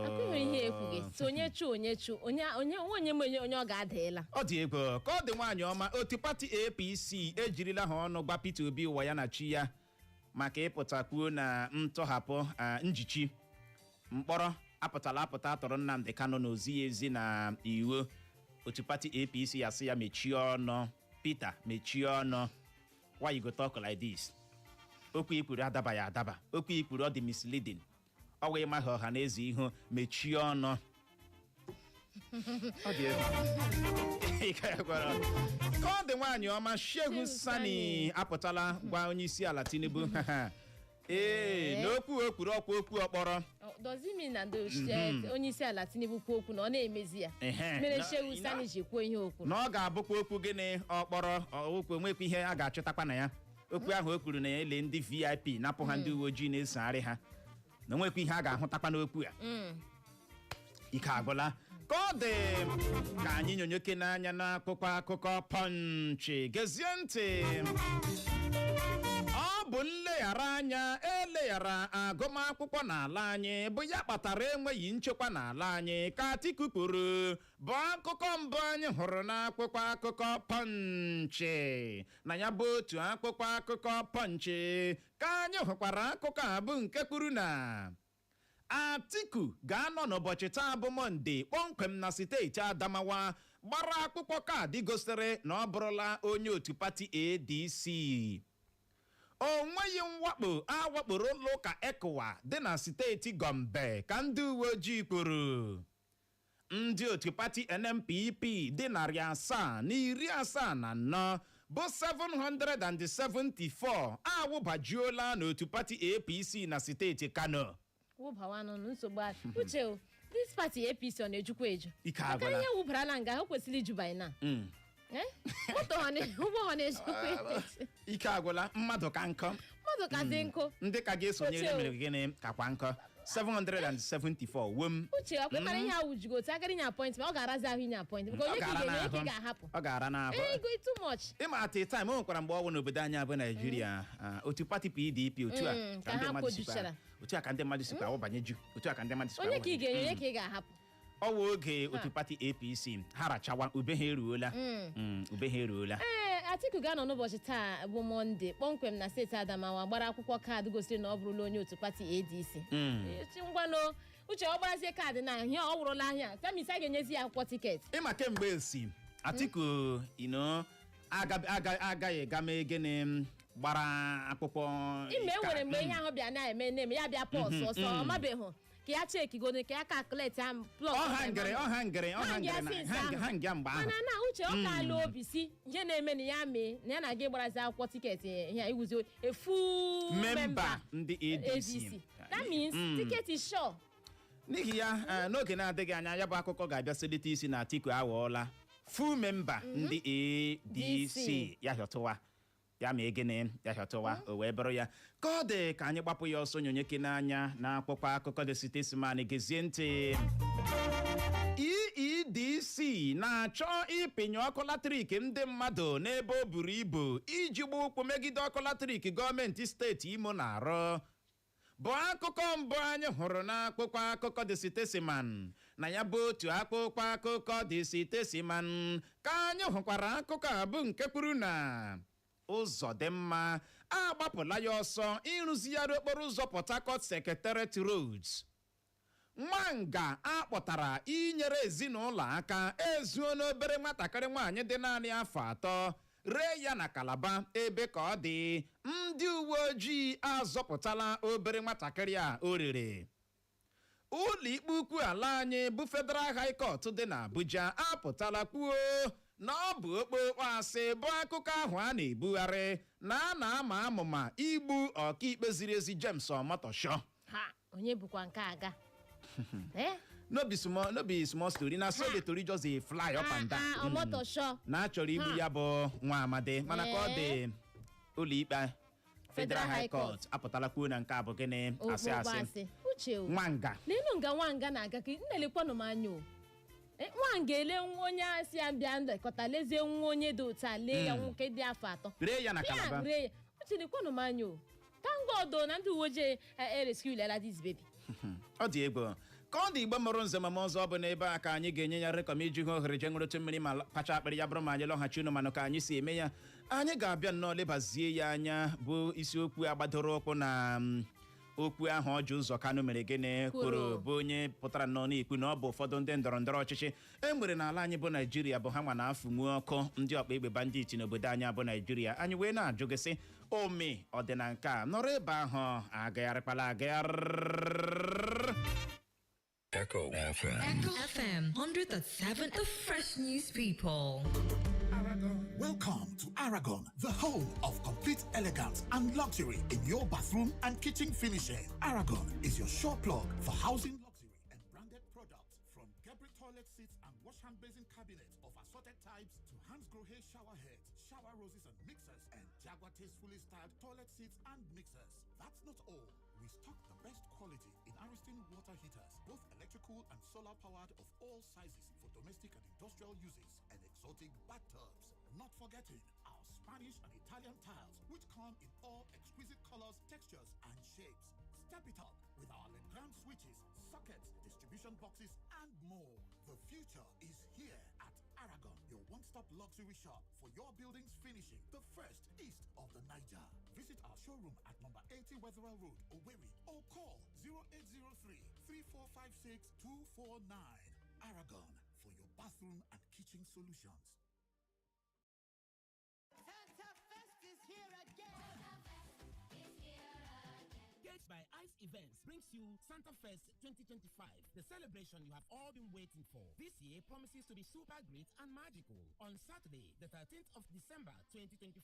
Akụ nwere ihe ekwughị si onye chu, onye chu, onye onye onye onye onye ọ ga-adaela. Ọ dị egwu. Ka ọ dị, nwaanyị ọma, otu pati APC ejirila ha ọnụ gwa Peter Obi ụwa ya na chi ya maka ịpụta kwuo na ntọhapụ njichi mkpọrọ apụtala apụta atọrọ Nnamdi Kanu na ozighị ezi na iwu. Otu pati APC ya sị ya mechie ọnụ, Peter, mechie ọnụ. Why you go talk like this? Okwu ikwuru adabaghị adaba, okwu ikwuru ọ dị misleading, ọ wee maghị ọha na eze ihu, mechie ọnụ. Ọ dị egwu. Ike gwara. Ka ọ dị, nwaanyị ọma, Shehu Shehu Sani Sani. apụtala gwa onye isi ala Tinubu ee na okwu o kwuru ọkwa okwu ọkpọrọ. Does it mean na onye isi ala Tinubu kwuo okwu na ọ na-emezi ya? Ehe. Mere Shehu Sani ji kwuo ihe o kwuru. Na ọ ga-abụkwa okwu gịnị ọkpọrọ, okwu onwekwa ihe a ga-achọtakwa na ya. Okwu ahụ o kwuru na ya ele ndị VIP napụ ha ndị uwe ojii na-esogharị ha, na onwekwa ihe a ga-ahụtakwa n'okwu a. Ike agwụla. Ka ọ dị, ka anyị nyonyoke n'anya n'akwụkwọ akụkọ Punch. Gezie ntị. Ọ bụ nleghara anya eleghara agụmakwụkwọ n'ala anyị bụ ya kpatara enweghị nchekwa n'ala anyị, ka Atiku kwuru, bụ akụkọ mbụ anyị hụrụ n'akwụkwọ akụkọ Punch. Na ya bụ otu akwụkwọ akụkọ Punch ka anyị hụkwara akụkọ a bụ nke kwuru na Atiku ga-anọ n'ụbọchị taa bụ Mọnde kpọmkwem na steeti Adamawa gbara akwụkwọ kaadị gosiri na ọ bụrụla onye otu pati ADC. O nweghị mwakpo a wakporo ụlọ ụka ECWA dị na steeti Gombe, ka ndị uwe ojii kwuru. Ndị otu pati NNPP dị 774 bụ 774 awụbajuola n'otu pati APC na steeti Kano. Wụbawanụ nsogbu a. Uche o, this party APC ọ na-ejukwa eju? Ike Maka agwụla. ihe wụbarala nga ha kwesịrị iju by now. Eh? Moto ha ụgbọ ha na-ejukwa eju. Ike agwụla mmadụ ka nkọ. Mmadụ ka dị nkụ. Ndị ka ga-esonyere Uche o. mere gịnị kakwa nkọ 774 wom. Uche, ọkwa ịmara ihe a wujugo otu agara inye appointment, ọ ga-arazi ahụ inye appointment. Because Ọ onye ka ị ga-ara ga-enye, onye ka ị n'ahụ. ga-ahapụ? Ọ ga-ara n'ahụ. Ego too much. Ịma at a time, o nwekwara mgbe ọ bụ n'obodo anyị abụ Naijiria, otu pati PDP otu a ka ka ndị ha mmadụ sikwa kwojuchara. Otu a ka ndị mmadụ sikwa awụbanye ju, otu a ka ndị mmadụ sikwa Onye ka ị awụbanye ju. ga-enye, onye ka ị ga-ahapụ? Ọ wụ oge otu pati APC ha rachawa ube ha eruola. Ube ha eruola. Ee, Atiku ga-anọ n'ụbọchị taa bụ Mọnde kpọmkwem na steeti Adamawa gbara akwụkwọ kaadị gosiri na ọ bụrụla onye otu pati ADC. Ngwanụ Uche, ọ gbarazie kaadị na ahịa, ọ wụrụla ahịa tamis, a ga-enyezi ya akwụkwọ tiketi. Ịma kemgbe esi Atiku ino agaghị ga mee gịnị, gbara akwụkwọ. Ime e nwere mgbe ihe ahụ bịa na-eme na-eme ya bịa pọs ọsọ, ọ mabeghị ka ya chekigodo ka ya calculate am plọt. Ọha ngere, ọha ngere, ọha ngere na ha ngịa mgbe ahụ. Mana na Uche, ọ kaala obi si ihe na-eme na ya mee na ya na-aga ịgbarazi akwụkwọ tiketi ihe iwuzi efu memba ndị ADC. That means ticket is sure. N'ihi ya, n'oge na-adịghị anya, ya bụ akụkọ ga-abịa selite isi na Atiku aghọọla full member ndị ADC. DC. Ya hịọtụwa ya ma gịnị, ya hịọtụwa o wee bụrụ ya ka ọ dị. Ka anyị gbapụ ya ọsọ nyonyeke n'anya na akwụkwọ akụkọ The Statesman. Gezie ntị. EEDC na-achọ ịpịnye ọkụ latrik ndị mmadụ n'ebe o buru ibu iji gba ụkwụ megide ọkụ latrik gọọmenti steeti Imo na-arụ, bụ akụkọ mbụ anyị hụrụ n'akwụkwọ akụkọ The Statesman. Na ya bụ otu akwụkwọ akụkọ The Statesman ka anyị hụkwara akụkọ a bụ nke kwuru na ụzọ dị mma agbapụla ya ọsọ ịrụzigharị okporo ụzọ Port Harcourt Secretariat Roads. Nwanga akpọtara inyere ezinụlọ aka ezuo n'obere nwatakịrị nwaanyị dị naanị afọ 3, ree ya na Kalaba. Ebe ka ọ dị, ndị uwe ojii azọpụtala obere nwatakịrị a o rere. Ụlọikpe ukwu ala anyị bụ Federal High Court dị n'Abuja apụtala kwuo na ọ bụ okpokpo asị bụ akụkọ ahụ a na-ebugharị na a na-ama amụma igbu ọkaikpe ziri ezi James Omotosho. Ha, onye bụkwa nke aga? Eh? No be small, no be small story. Na so the tori just dey fly up and down. Ah, ah, Omotosho. Na a chọrọ igbu ya bụ nwa amadi, mana ka ọ dị, ụlọikpe Federal High Court apụtala kwuo na nke a bụ gịnị? Asị Okpokpo asị. Asị. Uche o. Nwanga. N'elu nga nwanga na-aga ka nnelekwanụ m anya o. Eh, nwanga ele nwa onye asị ya bịa nlekọta, lezie nwa onye dị otu a, lee ya nwoke dị afọ 3. Ree ya na Bịa, Kalaba. ree ya. Uche, lekwanụ m anya o. Thank God o na ndị uwe ojii erescuelela this baby. Ọ dị egwu ka ọ dị. Igbo mụrụ nze mama ọzọ, ọ bụ n'ebe a ka anyị ga-enye ya rekọm iji hụ ohere je ṅụrụtụ mmiri ma kpacha akpịrị. Ya bụrụ ma anyị lọghachi unu, manụ ka anyị si eme ya, anyị ga-abịa nnọọ lebazie ya anya bụ isiokwu agbadoro ụkwụ na okwu ahụ Orji Uzor Kalu mere gịnị? Kwuru. Kwuru, bụ onye pụtara nnọọ n'ikwu na ọ bụ ụfọdụ ndị ndọrọ ndọrọ ọchịchị e nwere n'ala anyị bụ Naijiria bụ ha nwa na-afụnwu ọkụ ndị ọkpa egbe bandit n'obodo anyị bụ Naijiria. Anyị wee na-ajụ gị sị, omi ọ dị na nke a? Nọrọ ebe ahụ, agagharịkwala agagharị. Echo FM. Echo FM 100.7, the fresh news people. Welcome to Aragon, the home of complete elegance and luxury in your bathroom and kitchen finishing. Aragon is your sure plug for housing luxury and branded products, from Geberit toilet seats and wash hand basin cabinets of assorted types to Hans Grohe shower heads, shower roses and mixers, and Jaguar tastefully styled toilet seats and mixers. That's not all. We stock the best quality in Ariston water heaters, both electrical and solar powered, of all sizes for domestic and industrial uses, and exotic bathtubs. Not forgetting our Spanish and Italian tiles, which come in all exquisite colors, textures, and shapes. Step it up with our Legrand switches, sockets, distribution boxes, and more. The future is here at Aragon, your one-stop luxury shop for your building's finishing, the first east of the Niger. Visit our showroom at number 80 Wetherell Road, Owerri, or call 0803 3456 249. Aragon, for your bathroom and kitchen solutions. Fest is here again. Get Vibes by Ice Events brings you Santa Fest 2025, the celebration you have all been waiting for. This year promises to be super great and magical. On Saturday, the 13th of December 2025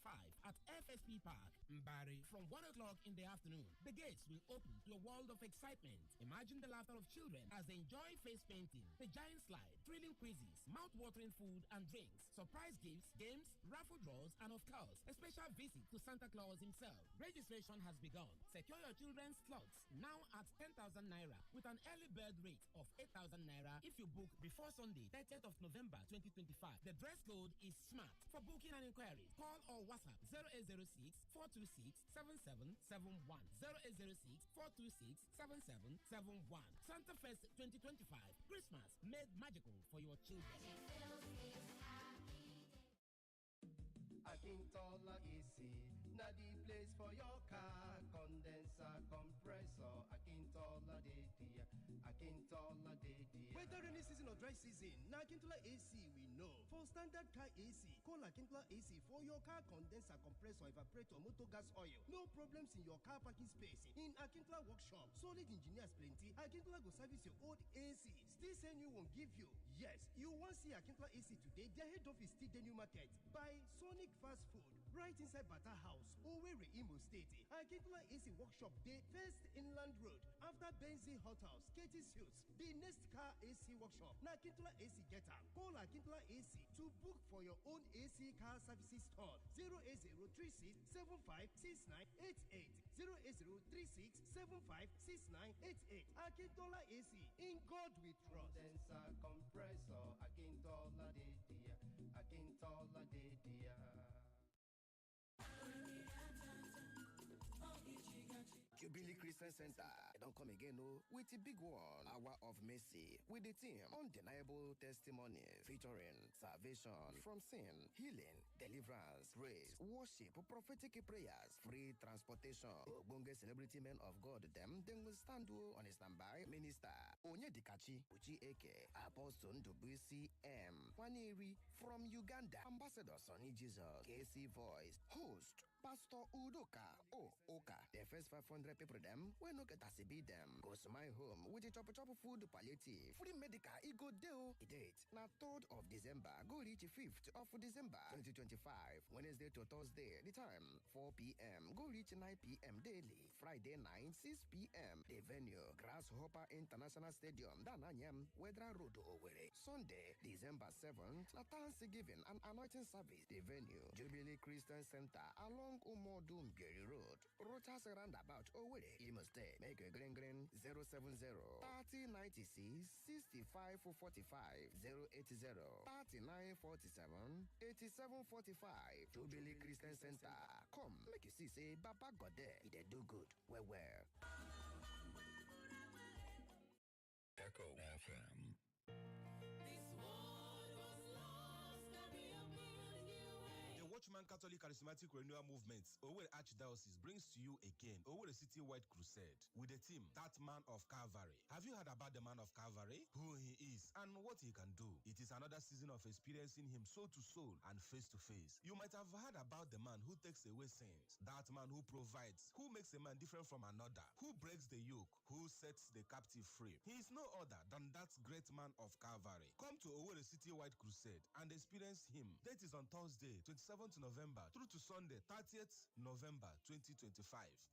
at FSP Park, Mbari, from 1 o'clock in the afternoon, the gates will open to a world of excitement. Imagine the laughter of children as they enjoy face painting, the giant slide, thrilling quizzes, mouth-watering food and drinks, surprise gifts, games, raffle draws, and of course, a special visit to Santa Claus himself. Registration has begun. Secure your children's slots now at 10,000 naira with an early bird rate of 8,000 naira if you book before Sunday, 30th of November 2025. The dress code is smart. For booking and inquiries, call or WhatsApp 0806 426 7771 0806 426 7771. Santa Fest 2025, Christmas made magical for your children. Akintola AC, na the place for your car. Condenser, compressor, Akintola dey there. Akintola dey there. Whether rainy season or dry season, na Akintola AC we know. For standard car AC, call Akintola AC for your car condenser, compressor, evaporator, motor gas oil. No problems in your car parking space. In Akintola workshop, solid engineers plenty. Akintola go service your old AC. Still say new one give you. Yes, you wan see Akintola AC today? Their head office still dey New Market by Sonic Fast Food, right inside Bata House, Owerri, Imo State. Akintola AC Workshop dey First Inland Road, after Benzi Hot House, Katie Suits. The next car AC workshop na Akintola AC get am. Call Akintola AC to book for your own AC car services store 08036756988 08036756988. Akintola AC, in God we trust. Condenser, compressor, Akintola dey there. Akintola dey there. Jubilee Christian Center don come again o with the big one, Hour of Mercy, with the team Undeniable Testimonies, featuring salvation from sin, healing, deliverance, praise, worship, prophetic prayers, free transportation. Ogbonge celebrity men of God dem will stand o on standby. Minister Onyedikachi Uchi Eke, Apostle Ndubuisi M, Nwaneri from Uganda, Ambassador Sonny Jesus, KC Voice, host Pastor Udoka O Oka. The first 500 people them wey no get as e be them go my home with the chop chop food palliative. Free medical e go dey o. The date na 3rd of December go reach 5th of December 2025. Wednesday to Thursday, the time 4 p.m. go reach 9 p.m. daily. Friday 9 6 p.m. The venue Grasshopper International Stadium, Dananyam, Wedra Road, Owerri. Sunday, December 7th, na Thanksgiving and Anointing Service. The venue Jubilee Christian Center along Umodum Gary Road, Rochas Roundabout, Owerri, Imo State. Make a green green 070 3096 6545 080 3947 8745. Jubilee Christian Center. Come, make you see, say, Baba God there. He dey do good. Well, well. Echo FM. This world was lost, now we are building new way. The Watchman Catholic Charismatic Renewal Movement, Owerri Archdiocese, brings to you again Owerri City Wide Crusade with the theme, That Man of Calvary. Have you heard about the Man of Calvary? Who he is and what he can do? It is another season of experiencing him soul to soul and face to face. You might have heard about the man who takes away sins, that man who provides, who makes a man different from another, who breaks the yoke, who sets the captive free. He is no other than that great man of Calvary. Come to Owerri City Wide Crusade and experience him. Date is on Thursday, 27th November through to Sunday, 30th November 2025.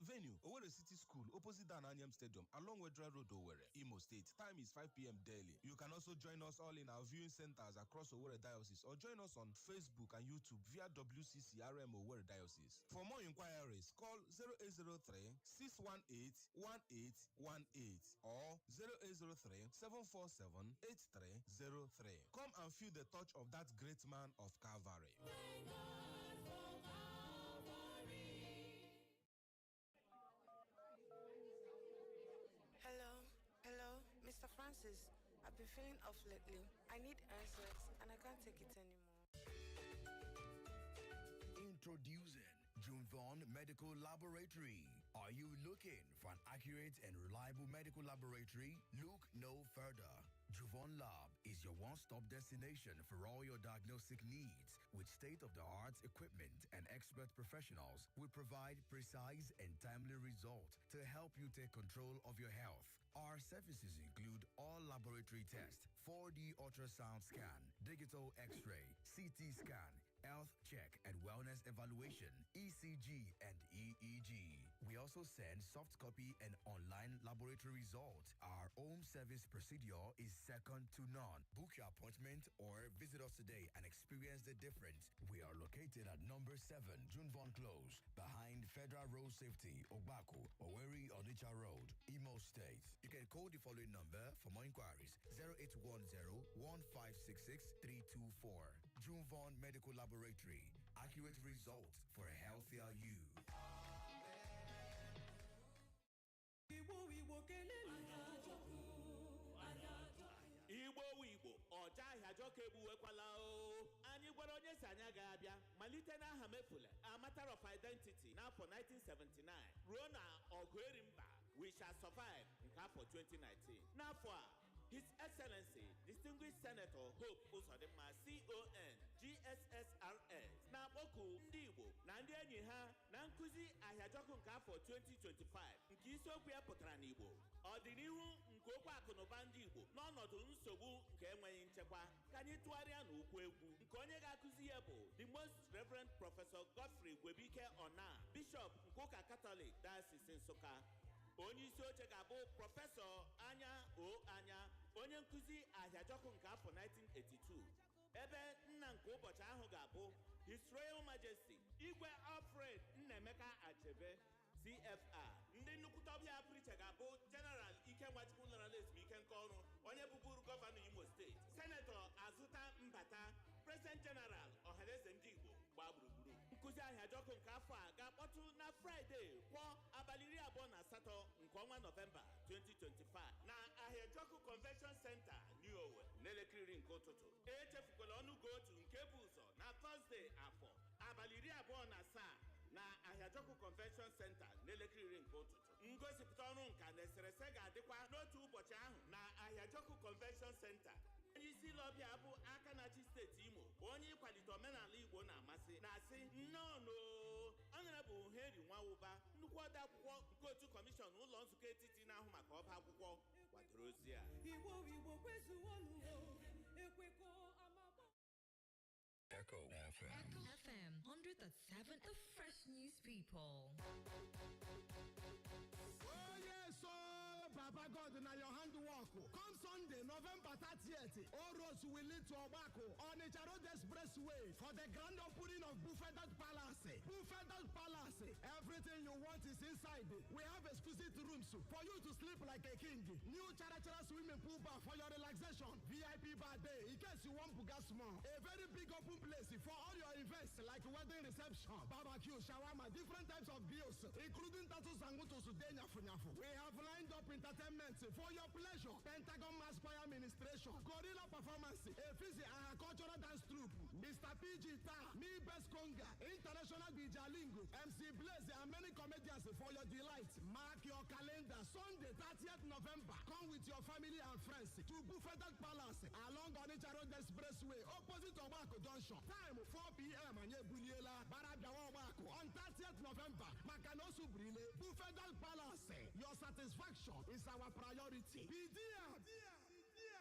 Venue, Owerri City School, opposite Dananyam Stadium, along Wedra Road, Owerri, Imo State. Time is 5 p.m. daily. You can also join us all in our viewing centers across Owerri Diocese or join us on Facebook and YouTube via WCCRM Owerri Diocese. For more inquiries, call 0803 618 1818 or 0803 747 8303. Come and feel the touch of that great man of Calvary. Thank God for Calvary. Hello, hello, Mr. Francis. I've been feeling off lately. I need answers and I can't take it anymore. Introducing Junvon Medical Laboratory. Are you looking for an accurate and reliable medical laboratory? Look no further. Juvon Junvon Lab is your one-stop destination for all your diagnostic needs. With state-of-the-art equipment and expert professionals, we provide precise and timely results to help you take control of your health. Our services include all laboratory tests, 4D ultrasound scan, digital x-ray, CT scan, health check and wellness evaluation, ECG and EEG. We also send soft copy and online laboratory results. Our home service procedure is second to none. Book your appointment or visit us today and experience the difference. We are located at number 7 Junvon Close, behind Federal Road Safety, Ogbaku, Oweri Onitsha Road, Imo State. You can call the following number for more inquiries: 0810 1566 324. Junvon Medical Laboratory. Accurate results for a healthier you. Igbo Igbo kelele Igbo wu Igbo ọcha ahịa jọka egbuwekwala o. Anyị gwara onye si anyị ga-abịa malite n'aha mefula, a matter of identity, n'afọ 1979 ruo na ọgụ eri mba, we shall survive, nke afọ 2019. N'afọ a, His Excellency Distinguished Senator Hope Uzodimma, CON GSSRS, na-akpọku ndị Igbo na ndị enyi ha na nkụzi ahịajọkụ nke afọ 2025, nke isiokwu ya pụtara n'Igbo: ọdịnihu nke okwu akụnụba ndị Igbo n'ọnọdụ nsogbu nke enweghị nchekwa, ka anyị tụgharịa n'ukwu egwu, nke onye ga-akụzi ya bụ The Most Reverend Professor Godfrey Gwebike Ona, Bishọp nke ụka Katọlik, Diocese Nsụka. Onye isi oche ga-abụ Prọfesọ Anya O Anya, onye nkụzi ahịajọkụ nke afọ 1982, ebe nna nke ụbọchị ahụ ga-abụ His Royal Majesty Igwe Alfred Nnaemeka Achebe, CFR. Ndị nnukwute ọbịa pụrụ ga-abụ General Ike Nwachukwu larala ezumike nka ọrụ, onye bụburu gọvanọ Imo Steeti, Senetọ Azụta Mbata, President General Ọhaneze Ndị Igbo gbaa gburugburu. Nkụzi ahịajọkụ nke afọ a ga-akpọtụ na Fraịde kwọ abalị 28 nke ọnwa Nọvemba 2025 na Ahịajọkụ Convention Center, New Owerri, n'elekere 10 nke ụtụtụ. Echefukwala ọnụgo otu nke bụ ụzọ na Tọzdee, afọ abalị 27, na Ahịajọkụ Convention Center n'elekere 10 nke ụtụtụ. Ngosipụta ọrụ nka na eserese ga-adịkwa n'otu ụbọchị ahụ na Ahịajọkụ Convention Center. Onye isi ụlọ ọbịa bụ aka na-achị steeti Imo, bụ onye ịkwalite omenala Igbo na-amasị, na-asị nnọọ. Honorable Henry Nwawụba, nnukwu ode akwụkwọ nke otu kọmishọn ụlọ nzukọ etiti na-ahụ maka ọba akwụkwọ, kwadoro ozi a. Igbo Igbo kwezuwonu ekwekọ amagba. Echo FM. Echo FM 100.7, the fresh news people. Oh yes, oh Baba God, na your handwork. Come Sunday, November 30th, all roads will lead to Obako, Onitsha Road Expressway, for the grand opening of Buffet Palace. Buffet Palace, everything you want is inside. We have exquisite rooms for you to sleep like a king. New Chara Chara swimming pool bar for your relaxation. VIP bar day in case you want buga small. A very big open place for all your events like wedding reception, barbecue, shawarma, different types of grills, including tattoos and mutus. Nyafu nyafu. We have lined up entertainment for your pleasure. Pentagon Mass Choir Administration, Gorilla Performance, Efisi and her cultural dance troupe, Mr. PG Ta, Me Best Conga, International Bijalingo, MC Blaze, and many comedians for your delight. Mark your calendar. Sunday, 30th November. Come with your family and friends to Buffet Palace along Onitsha Road Expressway, opposite Obako Junction. Time 4 p.m. Anyị ebuliela bara bịawa Ọgbakọ on 30th November maka na o subrile. Buffet Palace, your satisfaction is our priority. Be there.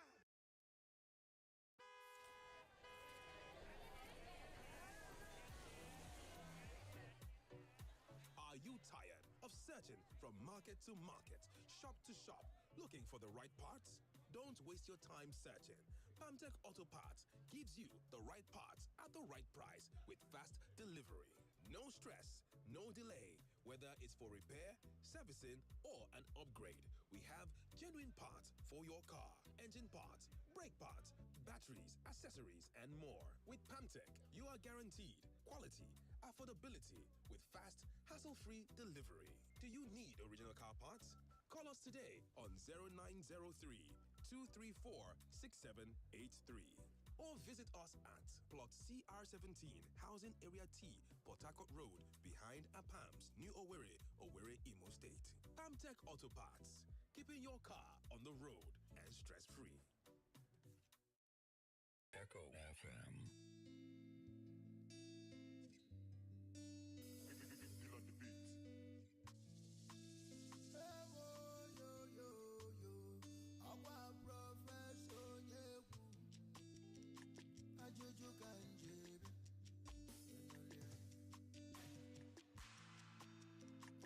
Are you tired of searching from market to market, shop to shop, looking for the right parts? Don't waste your time searching. Pamtech Auto Parts gives you the right parts at the right price with fast delivery. No stress, no delay. Whether it's for repair, servicing, or an upgrade, we have genuine parts for your car, engine parts, brake parts, batteries, accessories, and more. With Pamtech, you are guaranteed quality, affordability with fast, hassle-free delivery. Do you need original car parts? Call us today on 0903 234 6783 or visit us at Plot CR17, Housing Area T, Port Harcourt Road, behind APAMS, New Owerri, Owerri, Imo State. Pamtech Auto Parts, keeping your car on the road and stress free. Echo FM. Ọkwa prọfesọ onye egwu, ajụjụ ka njebi.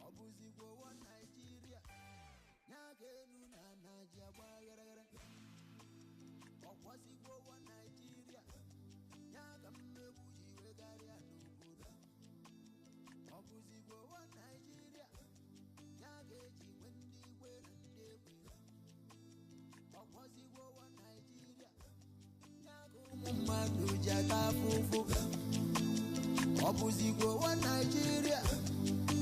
Ọ bụzikwa ụwa Naijiria ya ka elu na ana ji agba gịrịgịrị. Ọkwazikwa ụwa Naijiria ya ka mmegbu ji wegharịa n'obodo. Ọ bụzikwa ụwa Naijiria ya ka eji nwe ndị igwe na ndị egbe. Ọkwazikwa ụwa Naijiria ya ka ụmụ mmadụ ji ata afụfụ. Ọ bụzikwa ụwa Naijiria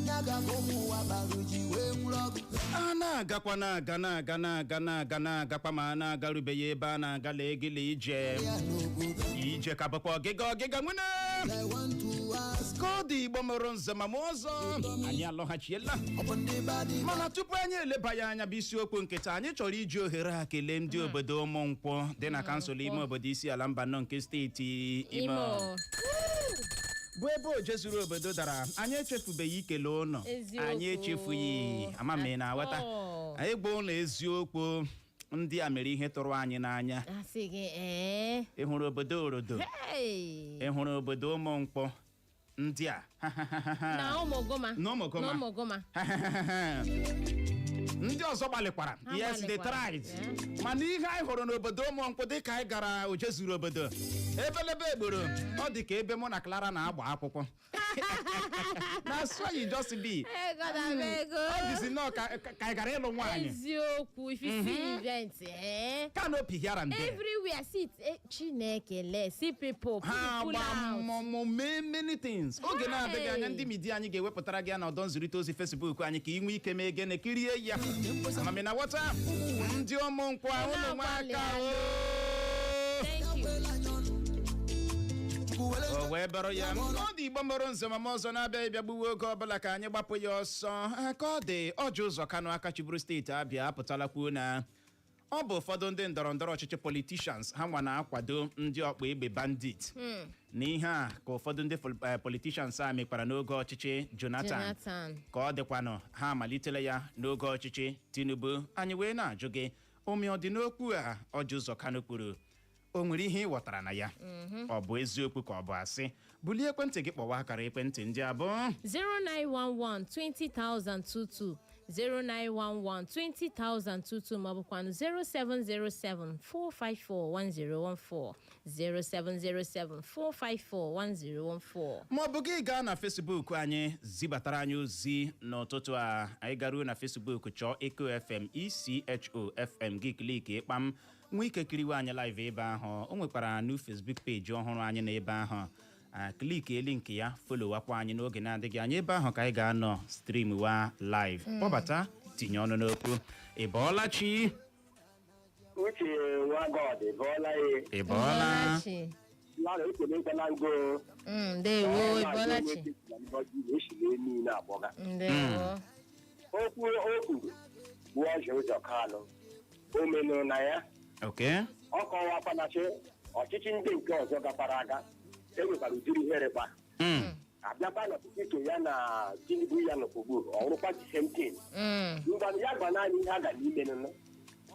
ya ka ụmụ ụwa bara ji wee nwụrụ ọgụ. A na-agakwa, na-aga, na-aga, na-aga, na-aga, na-agakwa, ma a na-agarubeghị ebe a na-agala. Egila ije ije ka bụkwa ọgịga ọgịga nwene ka ọ dị. Igbo mụrụ nze ma mụ ọzọ, anyị alọghachiela. Mana tupu anyị eleba ya anya bụ isiokwu nkịta, anyị chọrọ iji ohere a kelee ndị obodo Ụmụnkwọ dị na kansụl ime obodo isi ala mba nọ nke steeti Imo, Imo. bụ ebe oje zuru obodo dara. Anyị echefubeghị ikele ụlọ. Eziokwu. Anyị echefughị. Ama m ị na-aghọta. Atọ. Anyị gba ụlọ eziokwu, ndị a mere ihe tụrụ anyị n'anya. Asị gị ee. Ị hụrụ obodo Orodo? Hey! Ị hụrụ obodo Ụmụnkwọ ndị a? Na Ụmụgoma. Na Ụmụgoma. Na Ụmụgoma. Ndị ọzọ gbalịkwara. Ha Yes, they gbalịkwara. tried, mana ihe anyị hụrụ n'obodo Ụmụnkwụ, dịka anyị gara oje zuru obodo ebelebe egboro, ọ dị ka ebe mụ na Clara na-agba akwụkwọ na so you just be. Ego na ego. Ọ dịzi nnọọ ka anyị gara ịlụ nwaanyị. Eziokwu, if you see event, eh? Canopy here and there. Everywhere, see it, eh, Chineke, le, see people, Ha people pull agba out. mmọmmọ, mee many things. Oge na-adịghị anya, ndị media anyị ga-ewepụtara gị ya na ọdọ nzirịta ozi Facebook anyị ka ị nwee ike mee gịnị? Kirie ya. Amami na wọta ndị ụmụ nkwụ ụlọ nwa aka o. Thank you. O wee bụrụ ya, ọ dị. Igbo mụrụ nze mama ọzọ na-abịa ịbịa gbuwe oge ọbụla ka anyị gbapụ ya ọsọ. Ka ọ dị, Orji Uzor Kalu, aka chịburu steeti Abịa, apụtala kwuo na ọ bụ ụfọdụ ndị ndọrọ ndọrọ ọchịchị, politicians, ha nwa na-akwado ndị ọkpa egbe bandit, na ihe a ka ụfọdụ ndị politicians a mekwara n'oge ọchịchị Jonathan. Jonathan. Ka ọ dịkwanụ, ha amalitela ya n'oge ọchịchị Tinubu. Anyị wee na-ajụ gị, ome ọ dị n'okwu a Orji Uzor Kalu kwuru, o nwere ihe ị ghọtara na ya? Ọ bụ eziokwu ka ọ bụ asị? Bulie ekwentị gị kpọwa akara ekwentị ndị abụọ: 0911 20022, 0911 20022, maọbụkwanụ 0707 454 1014, 0707 454 1014. Ma ọ bụ gị gaa na Facebook anyị zibatara anyị ozi n'ụtụtụ a. Anyị garuo na Facebook, chọọ Echo FM, ECHO FM, gị click ịkpam, nwee ike kiriwe anyị live ebe ahụ. O nwekwara new Facebook page ọhụrụ anyị n'ebe ahụ. A click link ya, followakwa anyị. N'oge na-adịghị anya, ebe ahụ ka anyị ga-anọ stream wa live. Kpọbata, tinye ọnụ n'okwu. Ị bọọla chi? Uche nwa God, ị bọọla ya? Ị bọọla. Lara, ekelekwala ngo. Ndewo, ị bọọla chi. Eshiri niile agbọga. Ndewo. Okwu o kwuru bụ Orji Uzor Kalu o menụrụ na ya. Ọ kọwakwana sị ọchịchị ndị nke ọzọ gakwara aga, enwekwara ụdịrị ihere kwa abịakwa n'ọchịchị nke ya na Tinubu ya nọ ugbu, ọ rụkwa the same thing. Ngwanụ, ya gwa naanị ihe a ga n'ime nụnụ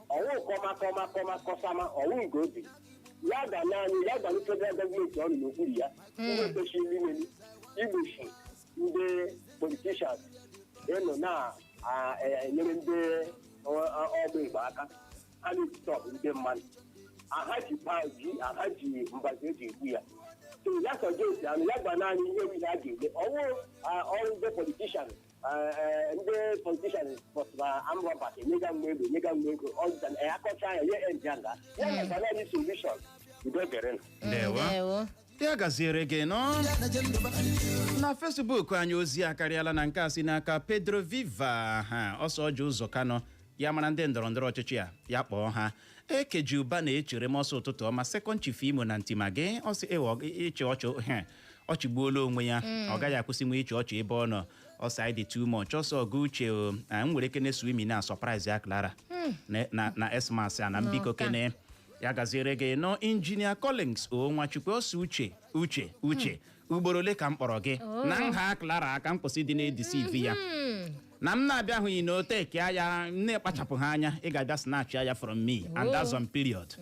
ọwụ kọma kọma kọma kọsama ọwụ nke obi ya ga naanị ya gwa federal gọọmenti ọ nọ n'okpuru ya ihe kwesịrị imeli igbochi ndị politicians ịnọ na-enyere ndị ọgba igbo aka ha na-etitọpụ ndị mmadụ, aha ji pa ji, aha ji mbazi eji egbu ya. So ya suggest anụ ya gwa naanị ihe ihe a ga-eme. Ọwụ ọrụ ndị politician, ndị politician pọtụra amrọbat enyega m ego, enyega m ego, akọcha ya ya enja nga ya na gwa naanị solution. Udo dịrị. Ndewo, ya gaziere gị nọ. Na Facebook anyị, ozi akarịala na nke a si n'aka Pedro Viva. Ha ọsọ Orji Uzor Kalu ya mara ndị ndọrọ ndọrọ ọchịchị a, ya kpọọ ha. Ekeji ụba na-echere m ọsọ. Ụtụtụ ọma, second chief Imo na ntima gị. Ọsị ewe ịchị ọchị he ọchịgbuola onwe ya. Ọ gaghị akwụsị nwe ịchị ọchị ebe ọ nọ. Ọsọ anyị dị too much. Ọsọ ọgụ uche o, m nwere kene swimming na surprise ya Clara na na Xmas a na mbiko N'ọka. kene. Ya gaziere gị nọ. Injinia Collins o Nwachukwu ọsọ uche uche uche, ugboro ole ka m kpọrọ gị Oh. na nha Clara aka m kwụsị dị na-edeceive ya na m na-abịahụghị na oteke ya, m na-ekpachapụ ha anya, ị ga-abịa snatch ya from me and Oh. that's on period.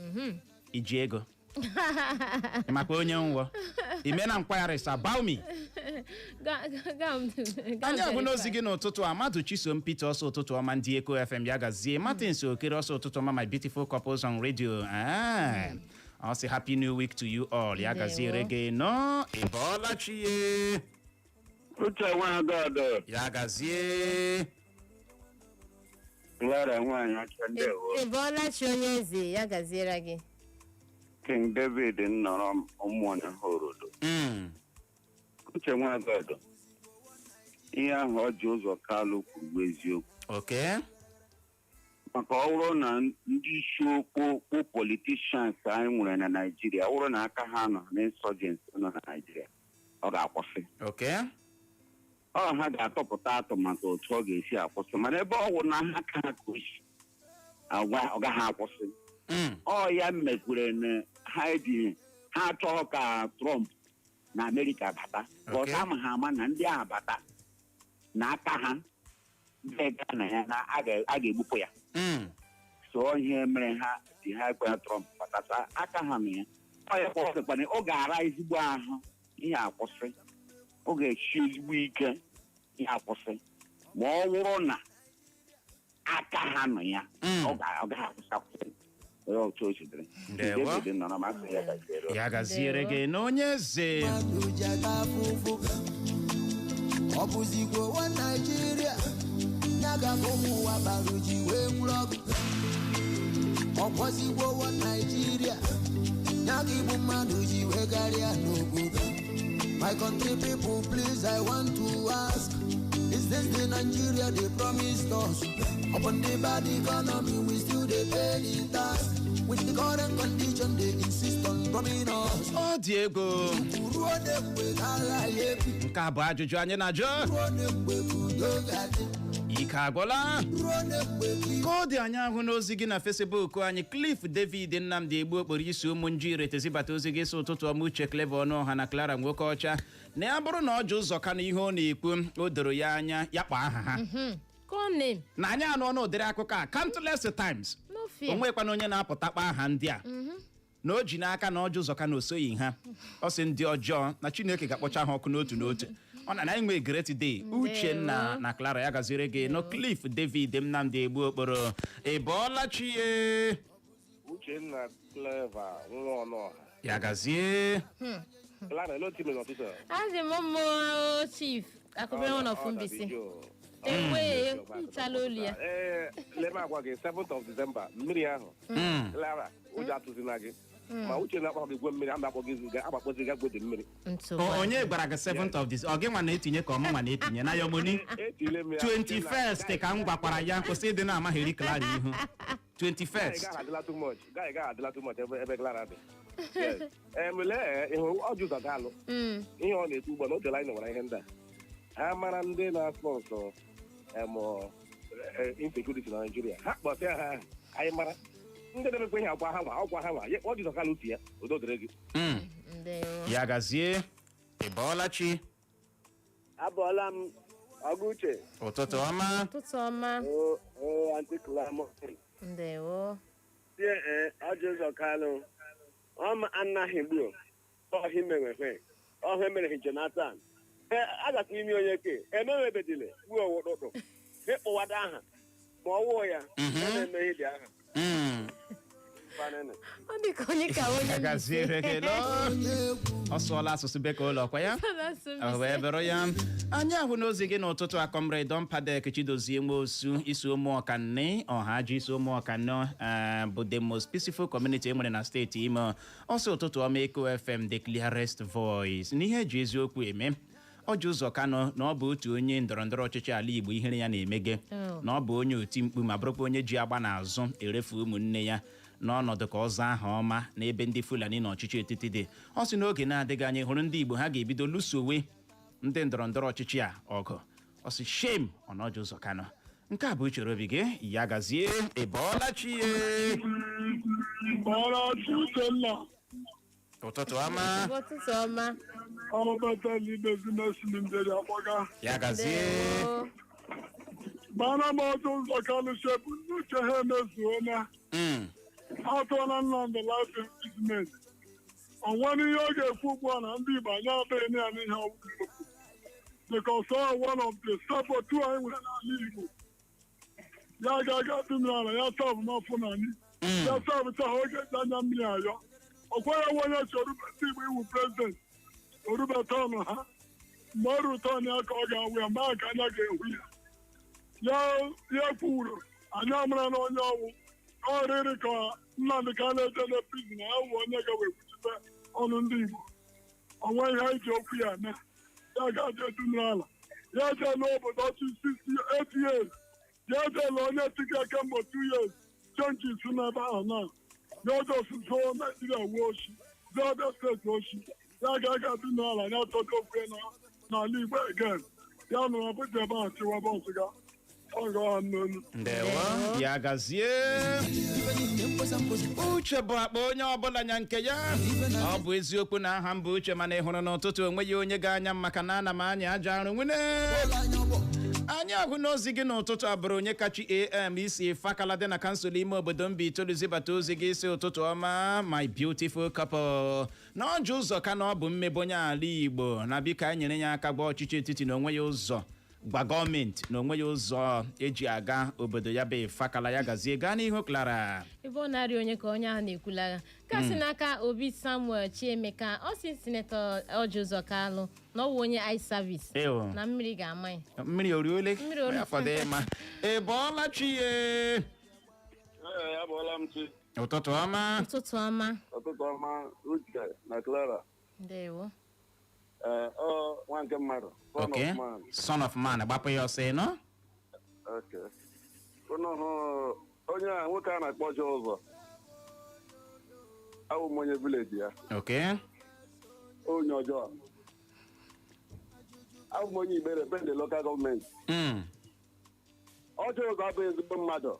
Iji ego ị makwa onye nwụọ ime na inquiries about me. Ga Anyị abụ n'ozi verify. gị n'ụtụtụ a, mmadụ Chisom Peter ọsọ, ụtụtụ ọma ndị Eko FM, ya gazie. Martins Okere ọsọ, ụtụtụ ọma, my beautiful couples on radio. Ah, ọ sị happy new week to you all, ya Ndewo. gaziere gị nọ. Ị bọọla chi ye. Uche Nwagọdọ. Ya gazie. Clara nwaanyị ọcha, ndewo. Ị bọọla chi, onye eze, ya gaziere gị. King David nnọrọ m ụmụnne horodo. Uche Nwagọdọ, ihe ahụ ọ ji ụzọ Kalụ kwuru bụ eziokwu. Maka ọ bụrụ na ndị isi okpokpo politicians anyị nwere na Naịjirịa, ọ bụrụ na aka ha nọ na insurgents nọ na Naịjirịa, ọ ga-akwụsị. Ọ ha ga-atọpụta atụmatụ otu ọ ga-esi akwụsị, mana ebe ọ wụ na ha ka ha ka o si agwa, ọ gaghị akwụsị. Ọ ya mekwere na ha eji ha achọghị ka Trump na Amerịka bata. But ama ha ama na ndị ahụ bata na aka ha ndị ga na ya na a ga-egbupụ ya. So ihe mere ha ji ha ekwe Trump batata, aka ha na ya. Ọ ya kwụsịkwana, ọ ga-ara ezigbo ahụ ihe akwụsị, ọ ga-esi ezigbo ike ihe akwụsị, ma ọ bụrụ na aka ha nọ ya, ọ gaghị akwụsị akwụsị. Onye otu o si dịrị. Ndewo. David nọrọ masị ya gaziere. Ya gaziere gị na onye eze. Mmadụ ji ata afụfụ, ọ bụzikwa ụwa Naijiria ya ga ụmụ ụwa bara ji wee nwụrụ ọgụ, ọkwọzigbo ụwa Naijiria ya ga igbu mmadụ ji wee karịa n'obodo. My country people, please, I want to ask, is this the Nigeria they promised us? Upon the bad economy, we still dey pay the tax. With the current condition, they insist on robbing us. Ọ dị ego. Ruo mgbe ka agha ya ebi? Nke a bụ ajụjụ anyị na-ajụ. Ruo mgbe ka udo ga-adị? Ike agwụla. Ruo mgbe ka ọ dị anyị ahụ n'ozi gị na Facebook anyị. Cliff David Nnamdi Egbu okporo isi ụmụ nji retezibata ozi gị, sị ụtụtụ ọma, Uche Clever ọnụ ọha na Clara nwoke ọcha, na ya bụrụ na ọ ji ụzọ ka na ihe ọ na-ekwu o doro ya anya, ya kpọọ aha ha. Call name. Na anyị anụ ọnụ ụdịrị akụkọ a countless times. No fear. O nwekwana onye na-apụta kpọ aha ndị a na o ji n'aka na ọjọ ụzọ ka na o soghị ha. Ọ sị ndị ọjọọ na Chineke ga-akpọcha ha ọkụ n'otu n'otu. Ọ na anyị nwee great day, Uchenna na Clara, ya gaziri gị no. Cliff David Nnamdi Egbu okporo, ị bọọla chi ye. Uchenna, Clever nwa ọnụọha. Ya gazie. Clara, ele otu mere n'ụtụtụ a? Azị m mmụọ, chief akụbere nwa n'ọfụ Mbaise enwee nchala olu ya. Ee, leme agwa gị 7th of December, mmiri ahụ. Clara, ụjọ atụzina gị. Ma Uche na-akpọ gị gwe mmiri, a na-akpọ gị ziga, agbakpọzi gị gwede mmiri. Onye gwara gị 7th of this? Ọ gị nwa na-etinye ka ọmụ nwa na-etinye na yomoni? Etile m ya. 21st ka m gwakwara ya, kwụsị ịdị na-amaghịrị Clara ihu. Guy 21st. gaghị adịla too much. Guy gaghị adịla too much ebe Clara dị. Yes. Lee, ị hụrụ ọjụ ụzọ ga-alụ. Ihe ọ na-ekwu ugbu a na o tela anyị nwere ihe ndị a. Ha mara ndị na-sponsor insecurity na Nigeria. Ha kpọsịa ha aha, anyị mara. Ndị na-emekwa ihe agwa ha nwa, ọgwa ha nwa. Ọjụ ụzọ kalụ si ya, udo dịrị gị. Ya gazie, ị bọọla chi. Abọọla m, ọgụ Uche. Ụtụtụ ọma. Ụtụtụ ọma. O Aunty Clara. Ndewo. Sie ee, ọjụ ụzọ kalụ ọma anaghị gbuo ọhị mere ọhụ emere Jonathan ee agakwa imi onye ke emewebedile gbuo ụtụtụ ịkpụwada aha ma ọ wụọ ya ya na-eme ihe dị aha. Fanene. Ọ dị ka onye ka onye Ya gaziere gị lọọ. Ọ sụọla asụsụ bekee ụlọ kwa ya. Ọ wee bụrụ ya, anyị ahụ n'ozi gị n'ụtụtụ a, Comrade Don Padek Chidozie Nwosu isi ụmụ ọkanne ọha ji isi ụmụ ọkanne bụ the most peaceful community e nwere na steeti Imo. Ọsọ ụtụtụ ọma, Eko FM, the clearest voice n'ihe eji eziokwu eme. Ọji ụzọ Kanọ na ọ bụ otu onye ndọrọndọrọ ọchịchị ala Igbo ihere ya na-emege na ọ bụ onye oti mkpu ma bụrụkwa onye ji agba n'azụ erefu ụmụnne ya n'ọnọdụ ka ọzọ aha ọma n'ebe ndị Fulani na ọchịchị etiti dị. Ọ sị n'oge na-adịghị anya hụrụ ndị Igbo ha ga-ebido lụsowe ndị ndọrọndọrọ ọchịchị a ọgụ. Ọ sị shame on Ọjị Ụzọ Kanọ. Nke a bụ uchere obi gị. Ya gazie, ị bọọla chi ye. Ịbọọla chi Uchenna. Ụtụtụ ọma. Ụtụtụ ọma. Ọrụ n'ime ezinesi nderi akpọga. Ya gazie. Gbara m Orji Uzor Kalu shepụ n'uche ha emezuona. Atụọla Nnamdị life imprisonment. O nwere ihe ọ ga-ekwu ugbu a na ndị Igbo anyị abịaghị ya n'ihe ọbụla okwu. Because all one of the saboteur anyị nwere n'ala Igbo. Ya ga-aga tụmịara ya sabụ n'afọ na anyị. Ya sabụcha ha oge ji anya mmiri ayọ. Ọ kweghị onye chọrọ ndị Igbo iwu president. Orubata ọnụ ha. Mgbe ọ ruru tọn ya ka ọ ga-awụ ya, mgbe ahụ ka anya ga-ehu ya. Ya ya kwuru anyị amara na onye ọnwụ ọ rịrị ka Nnamdị Kanu eje na prison ya wụ onye ga-ekwuchite ọnụ ndị Igbo. Onwe ihe anyị ji okwu ya eme. Ya ga-aje edunala ya jee n'obodo ọchị 68 years, ya jeela onye tiga kemgbe 2 years changes n'ebe ahụ na ya ọjọọ Naijiria wuo ochi zuo Abia Steeti ochi. Ya ga-aga dunala ya chọta okwu ya n'ala Igbo again. Ya nọrọ Abuja ebe ahụ chịwa bọs ga ọ ga n'olu. Ndewo, ya gazie. Uche bụ akpa onye ọbụla nya nke ya. Ọ bụ eziokwu na aha m bụ Uche, mana ị hụrụ n'ụtụtụ onwe ya onye ga-anya m maka na ana m anya ajọ arụ nwune. Anyị ahụ n'ozi gị n'ụtụtụ a bụrụ onye kachi am isi fakala dị na kansụl ime obodo mba itoolu zibata ozi gị isi: "Ụtụtụ ọma, my beautiful couple." Na Orji Uzor ka na ọ bụ mmebe onye ala Igbo na biko anyị nyere ya aka gwa ọchịchị etiti na onwe ya ụzọ, gwa gọọmenti na onwe ya ụzọ eji aga obodo ya bụ Fakala. Ya gazie. Gaa n'ihu, Clara. Ebe ọ na-arịa onye ka onye ahụ na-ekwulagha kasị n'aka Obi Samuel Chiemeka. Ọ sị Senator Orji Uzor Kalu na ọ wụ onye eye service. Ewo. Na mmiri ga-ama ya. Mmiri oriole. Mmiri ori- Ya fọdụ ịma. Ị bọọla chi ye? Ee, abụọla m chi. Ụtụtụ ọma. Ụtụtụ ọma. Ụtụtụ ọma, Uche na Clara. Ndewo. Ee, ọ nwa nke mmadụ, son Okay. of man. Son of man, gbapụ ya ọsọ ịnọ. Okay. Unu hụ onye a nwoke a na-akpọ Orji Uzor. Awụ m onye village ya. Onye ọjọọ. Awụ m onye Igbere Bende Local Government. Orji Uzor abụghị ezigbo mmadụ.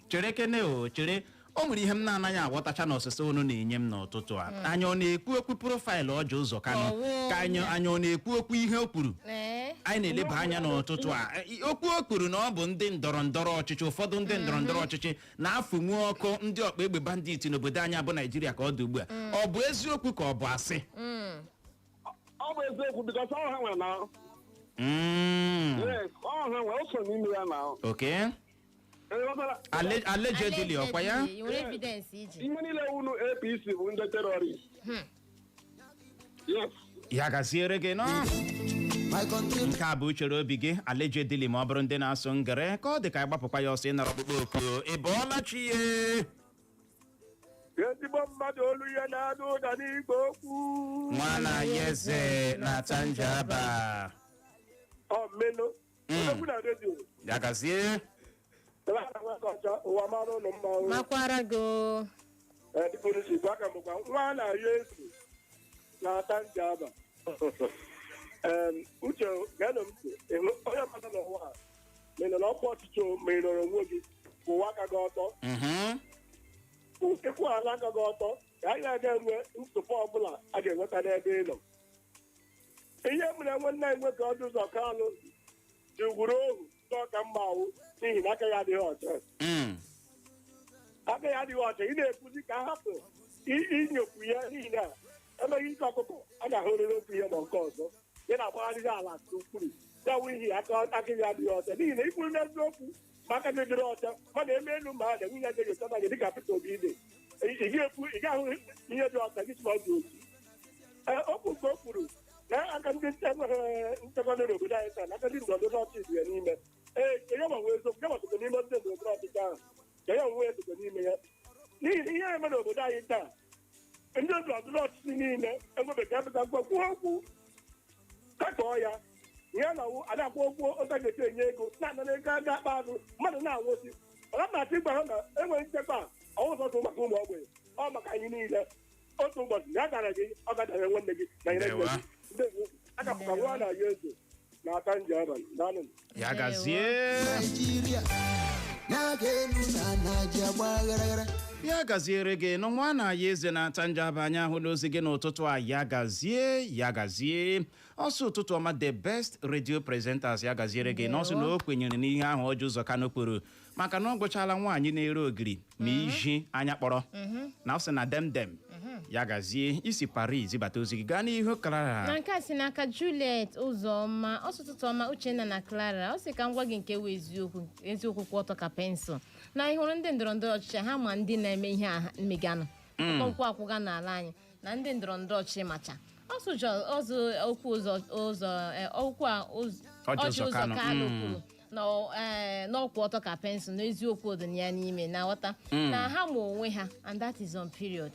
Chere kene o, chere. O nwere ihe m na-anaghị aghọtacha n'ọsịsa unu na-enye m n'ụtụtụ a. Anyị ọ na-ekwu okwu profile Orji Uzor Kalu? Ọwụ. Ka anyị ọ na-ekwu okwu ihe o kwuru? Ee. Anyị na-eleba anya n'ụtụtụ a. Okwu o kwuru na ọ bụ ndị ndọrọ ndọrọ ọchịchị, ụfọdụ ndị ndọrọ ndọrọ ọchịchị na-afụnwu ọkụ ndị ọkpa egbe bandit n'obodo anyị bụ Naijiria ka ọ dị ugbu a. Ọ bụ eziokwu ka ọ bụ asị? Ọ bụ eziokwu because ọ ha nwere na. Yes, ọ ha nwere, o so n'ime ya na. Allegedly, ọkwa ya? Allegedly, nwere evidence iji? Ihe niile wunu APC bụ ndị terrorist. Yes. Ya gaziere gị nọ. Nke a bụ uchere obi gị, allegedly, ma ọ bụrụ ndị na-asụ ngere ka ọ dị ka agbapụkwa ya ọsọ ịnọrọ ọkpụkpọ oku. Ị bọọla chi ye? Ezigbo mmadụ, olu ya na-anụ ụda n'igwe okwu. Nwana ya eze na Tanjaba. Ọ mmenụ. Odogwu na redio. Ya gazie. Ụwa mara ụlọ mma o. Makwara gị o. Ee, dịka unu si gwa aka m gwa nwa na-arịọ ezu na-ata ntị aba. Uche, geenụ m ntị. Ịhụ onye ọbụla n'ụwa a, ma ị nọ n'ọkwa ọchịchị o, ma ị nọrọ onwe gị, kwụwa aka gị ọtọ. Ịkwụ ala aka gị ọtọ ka anyị na-aga enwe ntụpọ ọbụla a ga-enweta n'ebe ị nọ. Ihe mere nwanne anyị nwoke Orji Uzor Kalu ji gwuru ohu ndị ọka mma awụ n'ihi na aka ya adịghị ọcha. Aka ya adịghị ọcha. Ị na-ekwuzi ka a hapụ inyokwu ya n'ihi na emeghị ike ọkụkọ a ga-ahụrịrị otu ihe ma nke ọzọ ị na-agbagharịrị ala kwuru ya wụ ihi aka ya adịghị ọcha, n'ihi na ikwuru n'eziokwu ma aka gị dịrị ọcha, mana eme elu ma a na nwunye agaghị echọta gị dịka Peter Obi dị. Ị ga-ekwu, ị ga-ahụ ihe dị ọcha gị sị ma ọ dị otu. Ee, okwu nke o kwuru na aka ndị enweghị nchekwa n'obodo anyị taa na aka ndị ndọrọndọrọ ọchịchị dị ya n'ime. Ee, ka ya gbanwee eziokwu, ya gbasokwa n'ime ndị ndọrọndọrọ ọchịchị ahụ, ka ya onwe ya sokwa n'ime ya, n'ihi na ihe na-eme n'obodo anyị taa, ndị ndọrọndọrọ ọchịchị niile enwebeghị apụta mkpọ kwuo okwu katọọ ya. Ihe na-awụ ada-akwụ okwu ụta ga-esi enye ego na-anara ego aga akpa azụ mmadụ na-anwụsị. Ọ na-achọ ịgwa ha na enweghị nchekwa ọwụ sọsọ maka ụmụ ogbenye, ọ maka anyị niile. Otu ụbọchị ya gara gị, ọ gadara nwanne gị na nyere nne gị. Ndewo. Aka nwa na ya eze na-ata nje abalị. Daalụ. Ya gazie. Naijiria na-aga elu na Naija gba aghara. Ya gaziere gị nụ. Nwa na ya eze na-ata njaba, anya ahụ n'ozi gị n'ụtụtụ a. Ya gazie, ya gazie. Ọsọ ụtụtụ ọma, the best radio presenters. Ya gaziere gị. N'ọsọ na o kwenyere n'ihe ahụ Orji Uzor Kalu kwuru, maka na ọ gwụchala nwaanyị na-ere ogiri ma iji anya kpọrọ na ọ sị na demdem. Ya gazie. Isi Paris zibata ozi gị, gaa n'ihu, Clara. Na nke a si n'aka Juliet Ụzọma. Ọsọ ụtụtụ ọma, Uchenna na Clara. Ọ sị ka m gwa gị nke wụ eziokwu. Eziokwu kwụ ọtọ ka pensụl. Na ị hụrụ ndị ndọrọ ndọrọ ọchịchị, ha ma ndị na-eme ihe a meganụ mkpọmkwụ akwụga n'ala anyị na ndị ndọrọ ndọrọ ọchịchị macha ọsụ ọzọ okwu ụzọ ụzọ okwu a Orji Orji Uzor Uzor Kalu. Kalu kwuru na n'ọkwụ ọtọ ka pensụl, na eziokwu dị ya n'ime na ghọta na ha ma onwe ha, and that is on period.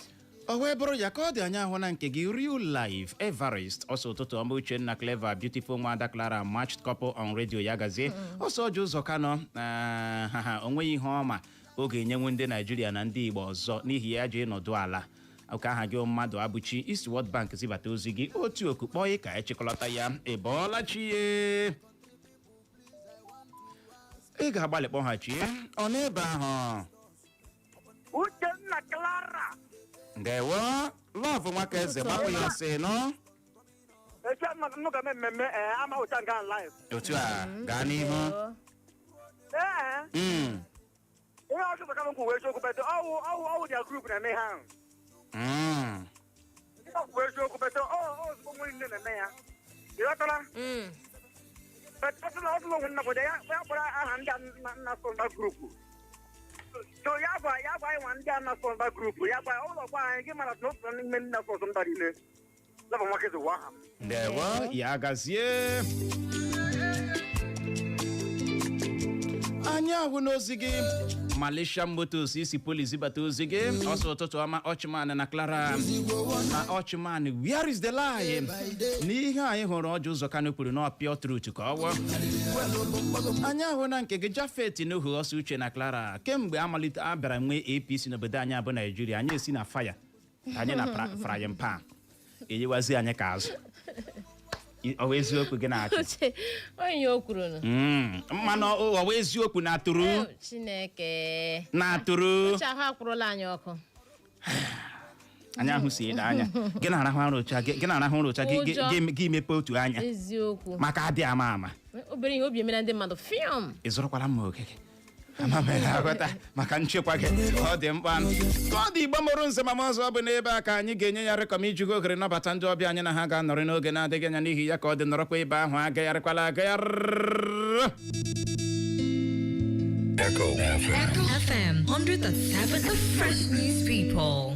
O wee bụrụ ya ka ọ dị. Anya ahụ na nke gị, Real Life Everest. Ọsọ ụtụtụ ọma, Uchenna, Clever, beautiful nwada Clara, matched couple on radio. Ya gazie. Ọsọ Orji Uzor Kalu ha ha onweghị ihe ọma ọ ga-enyenwu ndị Naijiria na ndị Igbo ọzọ, n'ihi ya ji nọdụ ala. Oke aha gị mmadụ abụchi isi World Bank zibata ozi gị. Otu oku kpọọ ka echịkọlọta ya. Ị bọọla chi ye? Ị ga-agbalị kpọghachie ọ n'ebe ahụ. Uchenna, Clara. Ndewo, Love Nwaka Eze, gbapụ ya ọsị nọ. Eche m ga mmemme ee ama ụcha nga live. Otu a, gaa n'ihu. Ee. Ihe ọchụ ka m kwuwe eziokwu, but ọwụ their group na-eme ihe ahụ. Ọ kwuwe eziokwu, but ọ ozugbo nwere nne na-eme ya, ịghọtara? But ọsị na onwe nna ya ya kpọrọ aha ndị a nna so na group, so ya gwa anyị nwa ndị a na so na group, ya gwa ụlọ gwa anyị gị mara na otu n'ime ndị na so mba niile. Love Nwaka Eze wụ aha m. Ndewo, ya gazie. Anyị ahụ n'ozi gị, Malaysia Motors, isi polisi bata ozi gị. Ọsọ ụtụtụ ọma, Ọchịman na Clara. Na Ọchịman, where is the lie n'ihe anyị hụrụ Orji Uzor Kalu kwuru na pure truth ka ọ wụ? Anyị ahụ na nke gị, Jafet Nuhu. Ọsọ Uche na Clara, kemgbe amalite a bịara nwee APC n'obodo anyị abụ Naijiria, anyị esi na fire anyị na frying pan enyewazi anyị ka azụ. Ọ bụ eziokwu gị na-achị? Uche, onye o kwuru nụ. Mmanụ ọ bụ eziokwu na atụrụ. Ew, Chineke. Na atụrụ. Uche, ahụ akwụrụla anyị ọkụ. Anya ahụ si ede anya gị na-arahụ ụra ụcha gị na-arahụ ụra ụcha gị Ụjọ. gị mepe otu anya. Eziokwu. Maka adị ama ama. Obere ihe obi emere ndị mmadụ fiọm. Ị zụrụkwala mma okeke ama m aghọta maka nchekwa gị, ọ dị mkpa ka ọ dị. Igbo mụrụ nze ma ọzọ, ọ bụ n'ebe a ka anyị ga-enye ya rekọm iji go ohere nabata ndị ọbịa anyị na ha ga-anọrị n'oge na-adịghị anya. N'ihi ya ka ọ dị, nọrọkwa ebe ahụ, agagharịkwala agagharị. Echo FM. Echo FM 100.7, the fresh news people.